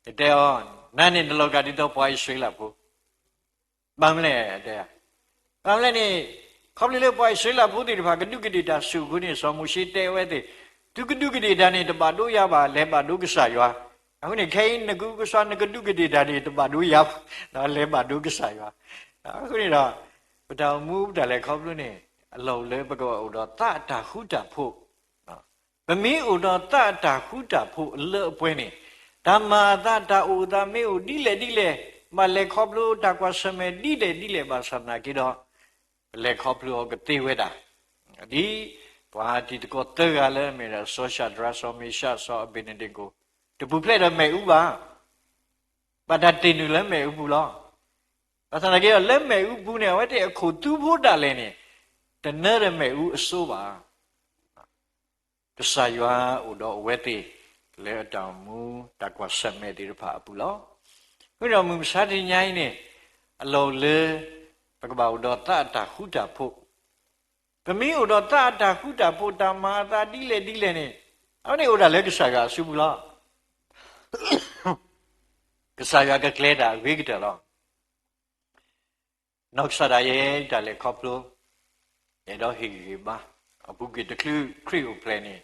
ယတဲအီၤ, နၤန့ၣ်နလီၤဂာ်ဒ်သိးပှၤအံၣ်စရ့လးဖိ ဘၣ်မနုၤလဲၣ်, ဘၣ်မနုၤလဲၣ်န့ၣ် ခီဖျိလၢပှၤအံၣ်စရ့လးဖိသ့ၣ်တဖၣ် ကဒူးကဒ့ၣ်တၢ်ဆူၣ်အဃိန့ၣ် စီၤမိၤၡ့တဲဝဲသ့ၣ်, သုကဒူးကဒ့ၣ်တၢ်န့ၣ် တဘၣ်ဒိယၤဘၣ်, လဲၤဘၣ်ဒိကစၢ်ယွၤ. အဃိန့ၣ် ခဲအံၤနကအုကစွါ နကဒူးကဒ့ၣ်တၢ်န့ၣ် တဘၣ်ဒိယၤဘၣ်, လဲၤဘၣ်ဒိကစၢ်ယွၤ. အဃိန့ၣ်ဒီး ပတၢ်အိၣ်မူပတၢ်လဲၤခီဖျိန့ၣ် အလီၢ်အိၣ်လၢပကအိၣ်ဒီးသးအတၢ်ဃူတၢ်ဖိး ပမ့ၢ်အိၣ်ဒီးသးအတၢ်ဃူတၢ်ဖိးအလၢအပှဲၤန့ၣ် တၢ်မၤအသး တၢ်အိၣ်အသးမ့ၢ်အိၣ်ဒ်လဲၣ်ဒ်လဲၣ်, ဘၣ်လဲၤခီဖျိတၢ်ကွၢ်ဆၢၣ်မဲာ်ဒ်လဲၣ်ဒ်လဲၣ်ဘၣ်ဆၣ်သနာ်က့ဒီး ပလဲၤခီဖျိအီၤကသ့ဝဲဒၣ်. ဒ်ပှၤတံၤသကိးသၢဂၤလၢအမ့ၢ်ဒၣ် စီၤၡးဒြး စီၤမ့ၤၡး စီၤအဘ့းနဒ့ကိၤ တပူၤဖျဲးဒီးမ့ၣ်အူဘၣ်, ဘၣ်တၢ်တ့ၢ်နုာ်လၢမ့ၣ်အူပူၤလီၤ. ဘၣ်ဆၣ်သနာ်က့ဒီး လၢမ့ၣ်အူပူၤန့ၣ် အဝဲသ့ၣ်အခိၣ်သူဖိဒၣ်လဲာ်န့ၣ် တနၢဒီးမ့ၣ်အူအစိဘၣ်. ကစၢ်ယွၤအိၣ်ဒီးအဝဲသ့ၣ် လၢအတၢ်အိၣ်မူတၢ်ကွၢ်ဆၢၣ်မဲာ်သ့ၣ်တဖၣ်အပူၤလီၤ. အဃိဒီးမုၢ်မဆါတနံၤညါအံၤန့ၣ် အလီၢ်အိၣ်လၢ ပကဘၣ်အိၣ်ဒီးသးအတၢ်ဃူတၢ်ဖိး, ပမ့ၢ်အိၣ်ဒီးသးအတၢ်ဃူတၢ်ဖိး တၢ်မၤအသးဒ်လဲၣ်ဒ်လဲၣ်န့ၣ် အဝဲန့ၣ်အိၣ်ဒၣ်လၢကစၢ်ယွၤအစုပူၤလီၤ. ကစၢ်ယွၤကကျဲၤတၢ်အဂ့ၤကတၢၢ်လီၤ. နီၢ်ကစၢ်ဒၣ်ယဲ တၢ်လဲၤခီဖျိ ယအဲၣ်ဒိးဟ့ၣ်ဂံၢ်ဟ့ၣ်ဘါ, အပူၤကွံာ်တချုးခရံာ်အိၣ်ဖျဲၣ်န့ၣ်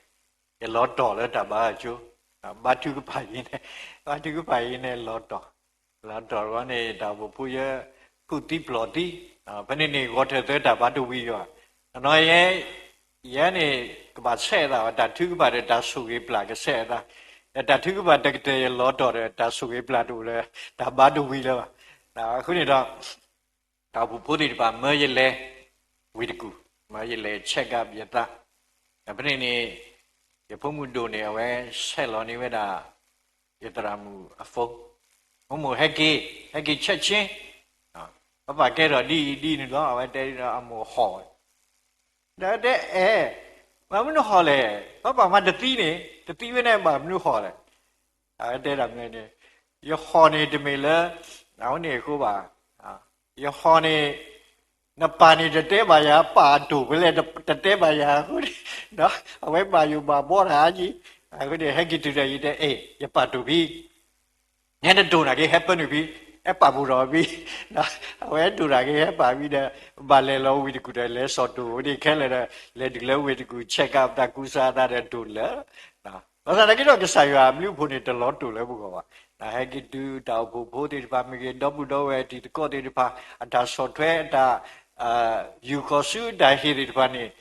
ယလီၤတီၢ်လၢတၢ်ဘါအကၠိ, ဘါထုကဖၣ်အံၤန့ၣ်, ဘါထုကဖၣ်အံၤန့ၣ်လီၤတီၢ်, လီၤတီၢ်တဘျီန့ၣ် တၢ်အိၣ်ဖှိၣ်ဖိယဲ ဖုၣ်သံပျီၢ်သံ, ဖဲန့ၣ်န့ၣ် ဂီၤထၢၣ်သၢတၢ်ဘါတဝံၤယွၤ, အနီၢ်ယဲ ယဲန့ၣ် ကဘၣ်ဆဲးအသး တၢ်ထုကဖၣ်ဒီးတၢ်ဆိၣ်ဂ့ၤပျၢ်ကဆဲးအသး, ဒီးတၢ်ထုကဖၣ်တကတၢၢ် ယလီၤတီၢ်ဒီးတၢ်ဆိၣ်ဂ့ၤပျၢ်တအိၣ်လၢၤ တၢ်ဘါတဝံၤလၢၤဘၣ်. အဃိန့ၣ်ဒီး တၢ်အိၣ်ဖှိၣ်ဖိသ့ၣ်တဖၣ် မၢယလဲၤဝံၤတကူၣ်, မၢယလဲၤ check up ယသး, ဒီးဖဲန့ၣ်န့ၣ် ယဖိမုၣ်ဒိၣ်န့ၣ် အဝဲဆဲးလီၤန့ၢ်ဝဲဒၣ် ယသရၣ်မုၣ်အ phone, မိၢ်မိၢ်ဟဲက့ၤ, ဟဲက့ၤ check ဆ့, ပၢ်ပၢ်ကဲထီၣ်ဒ်အံၤဒ်န့ၣ်လီၤ, အဝဲတဲဒီးအမိၢ်ဟီၣ်ဝဲ ဒီးတဲအဲၣ်, ဘၣ်မနုၤဟီၣ်လဲၣ်, ပၢ်ပၢ်မၤတသံန့ၣ်, တသံဝဲန့ၣ်ဘၣ်မနုၤဟီၣ်လဲၣ်. အဝဲတဲဒၣ်မနုၤန့ၣ်, ယဟီၣ်န့ၣ်တမ့ၢ်လၢ အဝဲန့ၣ်အဃိဘၣ်, ယဟီၣ်န့ၣ် နပၢ်န့ၣ်တတဲဘၣ်ယၤ, ပၢ်အဒိၣ်ဖဲလဲၣ် တတဲဘၣ်ယၤအဃိန့ၣ်, အဝဲဘၣ်ယိၣ်ဘၣ်ဘှီတၢ်အါကံ, အဃိန့ၣ် ဟဲက့ၤတုၤဒီးယတဲ အဲၣ် ယပၢ်ဒိၣ်ဖံ နဟဲတဒိၣ်နာ်က့ ဟဲပၢနုာ်ဖံ, ဟဲပာ်ဖှိၣ်ထီၣ်အမံၤ, အဝဲဟဲတိၢ်တၢ်က့ၤ ဟဲပာ်မံၤဒီး ဘၣ်လဲၤလီၤဝ့ၢ်တကူၣ်ဒီး လဲၤစိာ်တိၢ်ဝဲန့ၣ်ခဲလၢာ်ဒီး လဲၤတုၤလၢဝ့ၢ်တကူၣ် check up တၢ်ကူစါအသးဒီးတိၢ်လၢာ်. ဘၣ်ဆၣ်သနာ်က့ဒီး ကစၢ်ယွၤအဘျုးအဖှိၣ်န့ၣ် တလီၤတိၢ်လၢပဂီၢ်ဘၣ်. ဟဲက့ၤတုၤတၢ်အိၣ်ဖှိၣ်ဖိသ့ၣ်တဖၣ်မ့ၢ်ဂ့ၤ, ဒီပုၢ်ဒီဝဲၢ်တံၤသကိးသ့ၣ်တဖၣ် အတၢ်ဆီၣ်ထွဲ အတၢ် ယူာ်ဃီၤဆူတၢ်ဟ့ၣ်သ့ၣ်တဖၣ်န့ၣ်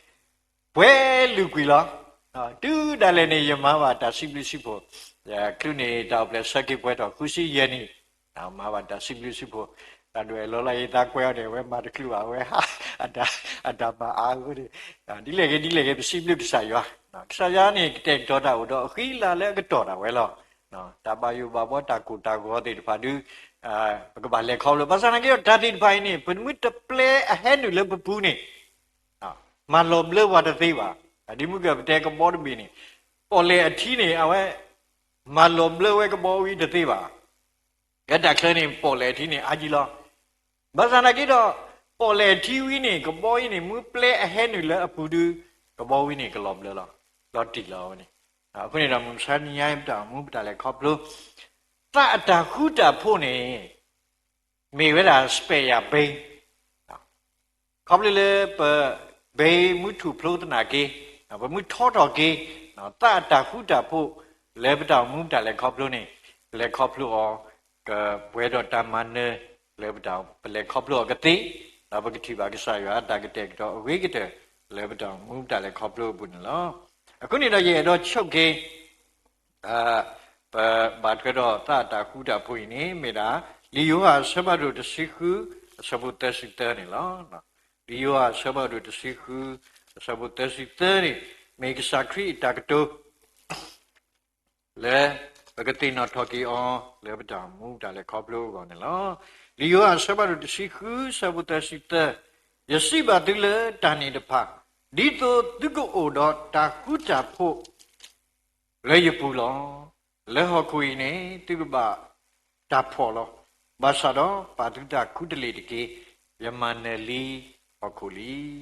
ပှဲၤလုာ်ကွံာ်လီၤ. တုၤဒၣ်လဲာ်န့ၣ် ယမၤဘၣ်တၢ်စံးဘျုးစံးဖှိၣ်, ယချုးန့ၣ် တၢ်အိၣ်ဖျဲၣ်ဆၢက့ၤပှဲၤထီၣ်ဃုဆံယဲၢ်နံၣ်, မၤဘၣ်တၢ်စံးဘျုးစံးဖှိၣ်, တၢ်ဒွဲၣ်လီၤလၢယသးကွဲးအီၤန့ၣ် အဝဲမၤတချုးဘၣ်, အဝဲဟး အတၢ်မၤအါအဃိန့ၣ်, ဒ်လဲၣ်ဂ့ၤဒ်လဲၣ်ဂ့ၤ ပစံးဘျုးကစၢ်ယွၤ, ကစၢ်ယွၤန့ၣ် ကတဲာ်ကတီၤတၢ်အိၣ်ဒီးအဃံအလၤလၢအကတီၢ်ဒၣ်ဝဲလီၤ. တၢ်ဘၣ်ယိၣ်ဘၣ်ဘှီ တၢ်ကိၢ်တၢ်ဂီၤသ့ၣ်တဖၣ်ဒုး ပကဘၣ်လဲၤခီဖျိ, ဘၣ်ဆၣ်သနာ်က့ဒီး တၢ်သ့ၣ်တဖၣ်အံၤန့ၣ် ပမ့ၢ်တပျဲအဟဲနုာ်လၢပပူၤန့ၣ် မၤလီၤဘျၢပှၤတသ့ဘၣ်. ဒ်မုၢ်ကပတဲကဘီတဘ့ၣ်န့ၣ် ပီၣ်လဲၣ်အထံန့ၣ် အဝဲ မၤလီၤဘျၢဝဲကဘီဝံၤတသ့ဘၣ်. လၢတၢ်ချၢန့ၣ် ပီၣ်လဲၣ်အထံန့ၣ် အါကံလီၤ. ဘၣ်ဆၣ်သနာ်က့ဒီး ပီၣ်လဲၣ်အထံဝံၤန့ၣ် ကဘီအံၤန့ၣ် မ့ၢ်ပျဲအဟဲနုာ်လၢအပူၤဒုး ကဘီဝံၤန့ၣ် ကလီၤဘျၢလီၤ, လီၤတံၢ်လီၤဝဲန့ၣ်. အဃိန့ၣ်ဒီး မုၢ်မဆါတနံၤညါအံၤ ပတၢ်အိၣ်မူပတၢ်လဲၤခီဖျိ သးအတၢ်ဃူတၢ်ဖိးန့ၣ် မ့ၢ်ဝဲဒၣ် spare ဘီ ခီဖျိလၢပဘီမုၢ်ထူၣ်ဖျိသနာ်က့, ပမုၢ်ထီထီၣ်က့ၤ သးအတၢ်ဃူတၢ်ဖိး လၢပတၢ်အိၣ်မူပတၢ်လဲၤခီဖျိန့ၣ် ပလဲၤခီဖျိအီၤ ကပှဲၤဒီးတၢ်မၤနၢၤ လၢပလဲၤခီဖျိအီၤကသ့, ဒီးပကထံၣ်ဘၣ်ကစၢ်ယွၤအတၢ်ကတဲာ်ကတီၤအဂ့ၤကတၢၢ် လၢပတၢ်အိၣ်မူပတၢ်လဲၤခီဖျိအပူၤန့ၣ်လီၤ. အဃိန့ၣ်ဒီး ယအဲၣ်ဒိးဆိက့ၤ ပဘၣ်ထွဲဒီးသးအတၢ်ဃူတၢ်ဖိးအံၤန့ၣ် မ့ၢ်ဒၣ် လံာ်ယိၤဟၣ်အဆၢဖးဒိၣ်တဆံဃု အဆၢဖိသၢဆံသၢန့ၣ်လီၤ. လံာ်ယိၤဟၣ်အဆၢဖးဒိၣ်တဆံဃု အဆၢဖိသၢဆံသၢန့ၣ် မ့ၢ်ကစၢ်ခရံာ်အတၢ်ကတိၤ လၢပကသ့ၣ်နီၣ်ထီၣ်က့ၤအီၤ လၢပတၢ်အိၣ်မူပတၢ်လဲၤခီဖျိအဂီၢ်န့ၣ်လီၤ. လံာ်ယိၤဟၣ်အဆၢဖးဒိၣ်တဆံဃု အဆၢဖိသၢဆံသၢ, ယစံးဘၣ်သုလၢတၢ်န့ၣ်တဖၣ်, ဒ်သိးသုကအိၣ်ဒီးတၢ်ဃူတၢ်ဖိး လၢယပူၤလီၤ. လၢဟီၣ်ခိၣ်အံၤန့ၣ် သုကဘၣ်တၢ်ဖှီၣ်လီၤ. ဘၣ်ဆၣ်ဒီးပာ်သုသးခူတလ့ၢ်တက့ၢ်, ယမၤနၢၤလံဟီၣ်ခိၣ်လံ.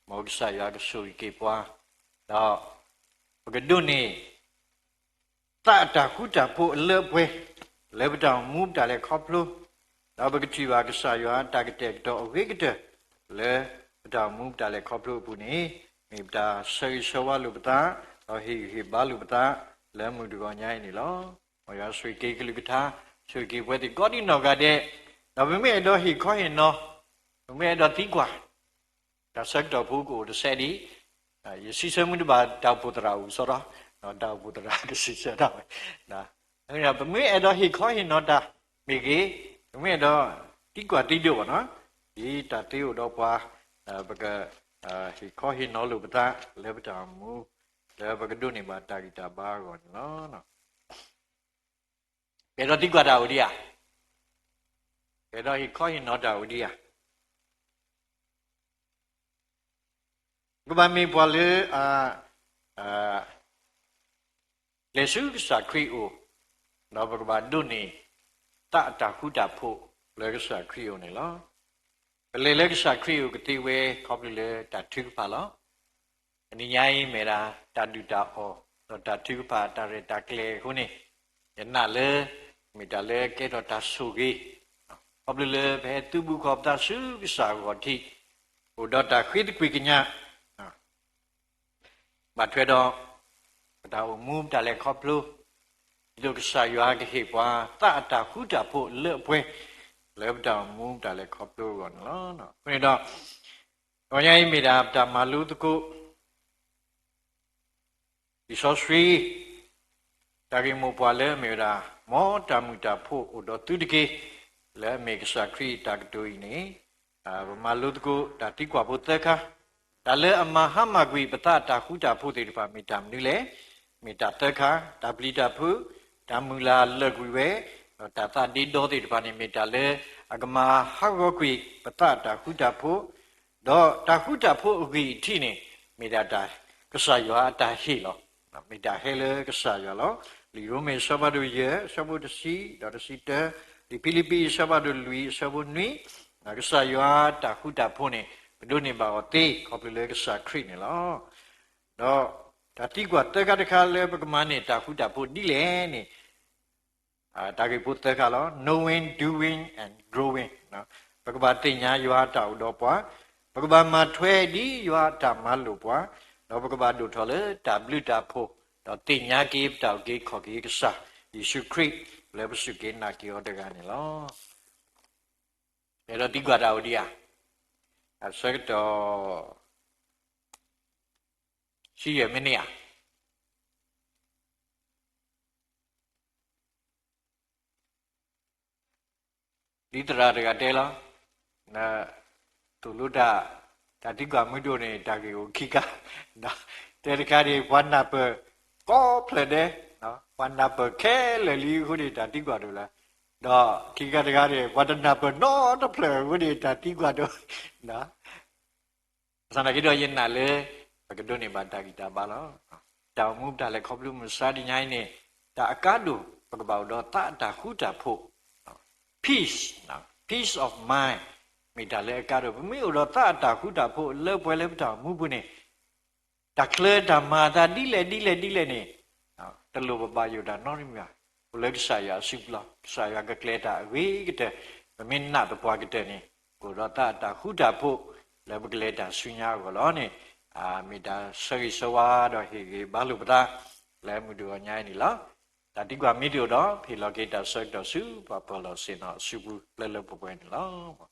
မ်ကစၢ်ယွၤကဆိၣ်ဂ့ၤက့ၤပှၤ, ဒီးပကဒိးန့ၢ် သးအတၢ်ဃူတၢ်ဖိးအလၢအပှဲၤ လၢပတၢ်အိၣ်မူပတၢ်လဲၤခီဖျိ, ဒီးပကထံၣ်ဘၣ်ကစၢ်ယွၤတၢ်ကတဲာ်ကတီၤအဂ့ၤကတၢၢ် လၢပတၢ်အိၣ်မူပတၢ်လဲၤခီဖျိအပူၤန့ၣ် မ့ၢ်ပတၢ်ဆၢဂ့ၤဆၢဝါလိာ်ပသး, ဒီးဟ့ၣ်ဂံၢ်ဟ့ၣ်ဘါလိာ်ပသး လၢမုၢ်တဂီၤညါအံၤန့ၣ်လီၤ. မ်ယွၤဆိၣ်ဂ့ၤက့ၤကလုၢ်ကထါ, ဆိၣ်ဂ့ၤက့ၤပဝဲသ့ၣ်ကိးဒံနီၢ်ဂၤဒဲး, ဒီးပမ့ၢ်အဲၣ်ဒိးဟ့ၣ်ခီဟ့ၣ်နီၤ, ပမ့ၢ်အဲၣ်ဒိးသံကွၢ် တၢ်ဆၢကတီၢ်ဖိကအိၣ်တစဲးဒံး, ယစံးဆၢမုၢ်တဘၣ် တၢ်အိၣ်ဖှိၣ်သရၣ်အိၣ်စီဒီး, တၢ်အိၣ်ဖှိၣ်သရၣ်ကစံးဆၢတၢ်ဝဲ, ပမ့ၢ်အဲၣ်ဒိးဟ့ၣ်ခီဟ့ၣ်နီၤတၢ်မ့ၢ်ဂ့ၤ, ပမ့ၢ်အဲၣ်ဒိးသံကွၢ်သံဒိးဘၣ်နီၤ, ဒ်တၢ်သ့အိၣ်ဒီးပှၤ, ပကဟ့ၣ်ခီဟ့ၣ်နီၤလိာ်ပသး လၢပတၢ်အိၣ်မူ, လၢပကဒိးန့ၢ်ဘၣ်တၢ်ဂံၢ်တၢ်ဘါအဂီၢ်န့ၣ်လီၤ. ပအဲၣ်ဒိးသံကွၢ်တၢ်အိၣ်ဒံးဧါ, ပအဲၣ်ဒိးဟ့ၣ်ခီဟ့ၣ်နီၤတၢ်အိၣ်ဒံးဧါ. ပကဘၣ်မ့ၢ်ပှၤလၢ လဲၤဆူကစၢ်ခရံာ်အအိၣ်, ဒီးပကဘၣ်ဒိးန့ၢ် သးအတၢ်ဃူတၢ်ဖိးလၢကစၢ်ခရံာ်အအိၣ်န့ၣ်လီၤ. ပလဲၤလၢကစၢ်ခရံာ်အအိၣ်ကသ့ဝဲခီဖျိလၢတၢ်ထုကဖၣ်လီၤ. တနံၤညါအံၤမ့ၢ်ဒၣ် တၢ်ဒုၣ်တၢ်အီၣ် ဒီးတၢ်ထုကဖၣ်တၢ်ရဲၣ်တၢ်ကျဲၤအဃိန့ၣ်, ယနာ်လၢ မ့ၢ်တၢ်လၢကဲထီၣ်တၢ်ဆိၣ်ဂ့ၤ, ခီဖျိလၢပဟဲသုးဘူးဃီၤပသးဆူကစၢ်အဂီၢ်ထံး, အိၣ်ဒီးတၢ်ဃ့သကွံၢ်ကညး ဘၣ်ထွဲဒီး ပတၢ်အိၣ်မူပတၢ်လဲၤခီဖျိ, ဒ်သိးကစၢ်ယွၤကဟ့ၣ်ပှၤ သးအတၢ်ဃူတၢ်ဖိးလၢအပှဲၤ လၢပတၢ်အိၣ်မူပတၢ်လဲၤခီဖျိအဂီၢ်န့ၣ်လီၤ. အဃိန့ၣ်ဒီး တနံၤညါအံၤမ့ၢ်ဒၣ်ပတၢ်မၤလိသကိး လံာ်စီဆှံ တၢ်ဂ့ၢ်မိၢ်ပှၢ်လၢအမ့ၢ်ဝဲဒၣ် မ်တၢ်မုာ်တၢ်ဖိးအိၣ်ဒီးသုတက့ၢ်, လၢအမ့ၢ်ကစၢ်ခရံာ်အတၢ်ကတိၤအံၤန့ၣ်, ပမၤလိသကိးတၢ်သံကွၢ်ဖိသၢခါ, တၢ်လၢအမၤဟါမၢ်ကွံာ်ပသးအတၢ်ဃူတၢ်ဖိးသ့ၣ်တဖၣ်မ့ၢ်တၢ်မနုၤလဲၣ်. မ့ၢ်တၢ်သၢခါ, တၢ်ပျံၤတၢ်ဖုး, တၢ်မုၢ်လၢ်လၢာ်ကွံာ်ဝဲ, ဒီးတၢ်သးဒ့ဒီသ့ၣ်တဖၣ်န့ၣ် မ့ၢ်တၢ်လၢအကမၤဟးဂီၤကွံာ်ပသးအတၢ်ဃူတၢ်ဖိး, ဒီးတၢ်ဃူတၢ်ဖိးအဂံၢ်အထံးန့ၣ် မ့ၢ်ဒၣ်တၢ်ကစၢ်ယွၤအတၢ်ဟ့ၣ်လီၤ. မ့ၢ်တၢ်ဟဲလၢကစၢ်ယွၤလီၤ. လံာ်ရိမ့ၤအဆၢဖးဒိၣ်ယဲၢ် အဆၢဖိတဆံ ဒီးတဆံတၢ, လံာ်ဖံလံးပံးအဆၢဖးဒိၣ်လွံၢ်အဆၢဖိနွံ, ကစၢ်ယွၤတၢ်ဃူတၢ်ဖိးန့ၣ် ပဒိးန့ၢ်ဘၣ်အီၤသ့ ခီဖျိလၢကစၢ်ခရံာ်န့ၣ်လီၤ. ဒီးတၢ်သံကွၢ်သၢခါတခါလၢပကမၤန့ၢ်တၢ်ဃူတၢ်ဖိးဒ်လဲၣ်န့ၣ်, တၢ်ဂ့ၢ်ဖိသၢခါလီၤ. Knowing, doing, and growing. ပကဘၣ်သ့ၣ်ညါယွၤအတၢ်အိၣ်ဒီးပှၤ, ပကဘၣ်မၤထွဲဒ်ယွၤအတၢ်မၤလိာ်ပှၤ, ဒီးပကဘၣ်ဒိၣ်ထီၣ်လၢတၢ်ဘျုးတၢ်ဖှိၣ်, ဒီးသ့ၣ်ညါက့ၤပတၢ်အုၣ်က့ၤခီၣ်က့ၤကစၢ်ယ့ၣ်ၡူးခရံာ် လၢပစူၢ်က့ၤနာ်က့ၤအီၤတဂၤန့ၣ်လီၤ. အဲၣ်ဒိးသံကွၢ်တၢ်အိၣ်ဒံးဧါ. အဆၢကတီၢ် ဆံယဲၢ်မံးနံးဧါ. ဒ်သရၣ်တဂၤတဲလီၤ, သိၣ်လိတၢ်, တၢ်သံကွၢ်မုၢ်ဒိၣ်န့ၣ် တၢ်ဂ့ၢ်အိၣ်ခံခါ, တဲတခါန့ၣ် ပှၤနၢ်ပၢၢ်ကိးဖျၢၣ်ဒဲး, ပှၤနၢ်ပၢၢ်ခဲလၢာ်လံအဃိန့ၣ် တၢ်သံကွၢ်ဒိၣ်လၢ, ဒီးခံခါတခါန့ၣ် ပှၤတနၢ်ပၢၢ်နီတဖျၢၣ်အဃိန့ၣ် တၢ်သံကွၢ်ဒိၣ် ဘၣ်ဆၣ်သနာ်က့ဒီး ယနာ်လၢ ပကဒိးန့ၢ်ဘၣ်တၢ်ဂံၢ်တၢ်ဘါလီၤ. တၢ်အိၣ်မူပတၢ်လဲၤခီဖျိမုၢ်မဆါတနံၤအံၤန့ၣ်, တၢ်အကါဒိၣ် ပကဘၣ်အိၣ်ဒီးသးအတၢ်ဃူတၢ်ဖိး, peace, peace of mind, မ့ၢ်တၢ်လၢအကါဒိၣ်. ပမ့ၢ်အိၣ်ဒီးသးအတၢ်ဃူတၢ်ဖိးလၢပှဲၤလၢပတၢ်အိၣ်မူပူၤန့ၣ် တၢ်ချၢတၢ်မၤအသးဒ်လဲၣ်ဒ်လဲၣ်ဒ်လဲၣ်န့ၣ်, တလိၣ်ပဘၣ်ယိၣ်တၢ်နီတမံၤဘၣ်. အိၣ်လၢကစၢ်ယွၤအစုပူၤလီၤ. ကစၢ်ယွၤကကျဲၤတၢ်အဂ့ၤကတၢၢ်, ပမ့ၢ်နာ်သပှၢ်ကတၢၢ်န့ၣ် ကအိၣ်ဒီးသးအတၢ်ဃူတၢ်ဖိး လၢပကလဲၤတၢ်ဆူညါအဂီၢ်လီၤန့ၣ်, မ့ၢ်တၢ်ဆၢဂ့ၤဆၢဝါဒီးဟ့ၣ်ဂ့ၤဘါလိာ်ပသး လၢမုၢ်တဂီၤညါအံၤန့ၣ်လီၤ. တၢ်သံကွၢ်မ့ၢ်တအိၣ်ဒီး ပဟ့ၣ်လီၤက့ၤတၢ်ဆၢကတီၢ်ဆူ ပှၤပၢၤလီၢ်ဆ့ၣ်နီၤအစုပူၤလၢလၢပှဲၤပှဲၤန့ၣ်လီၤ.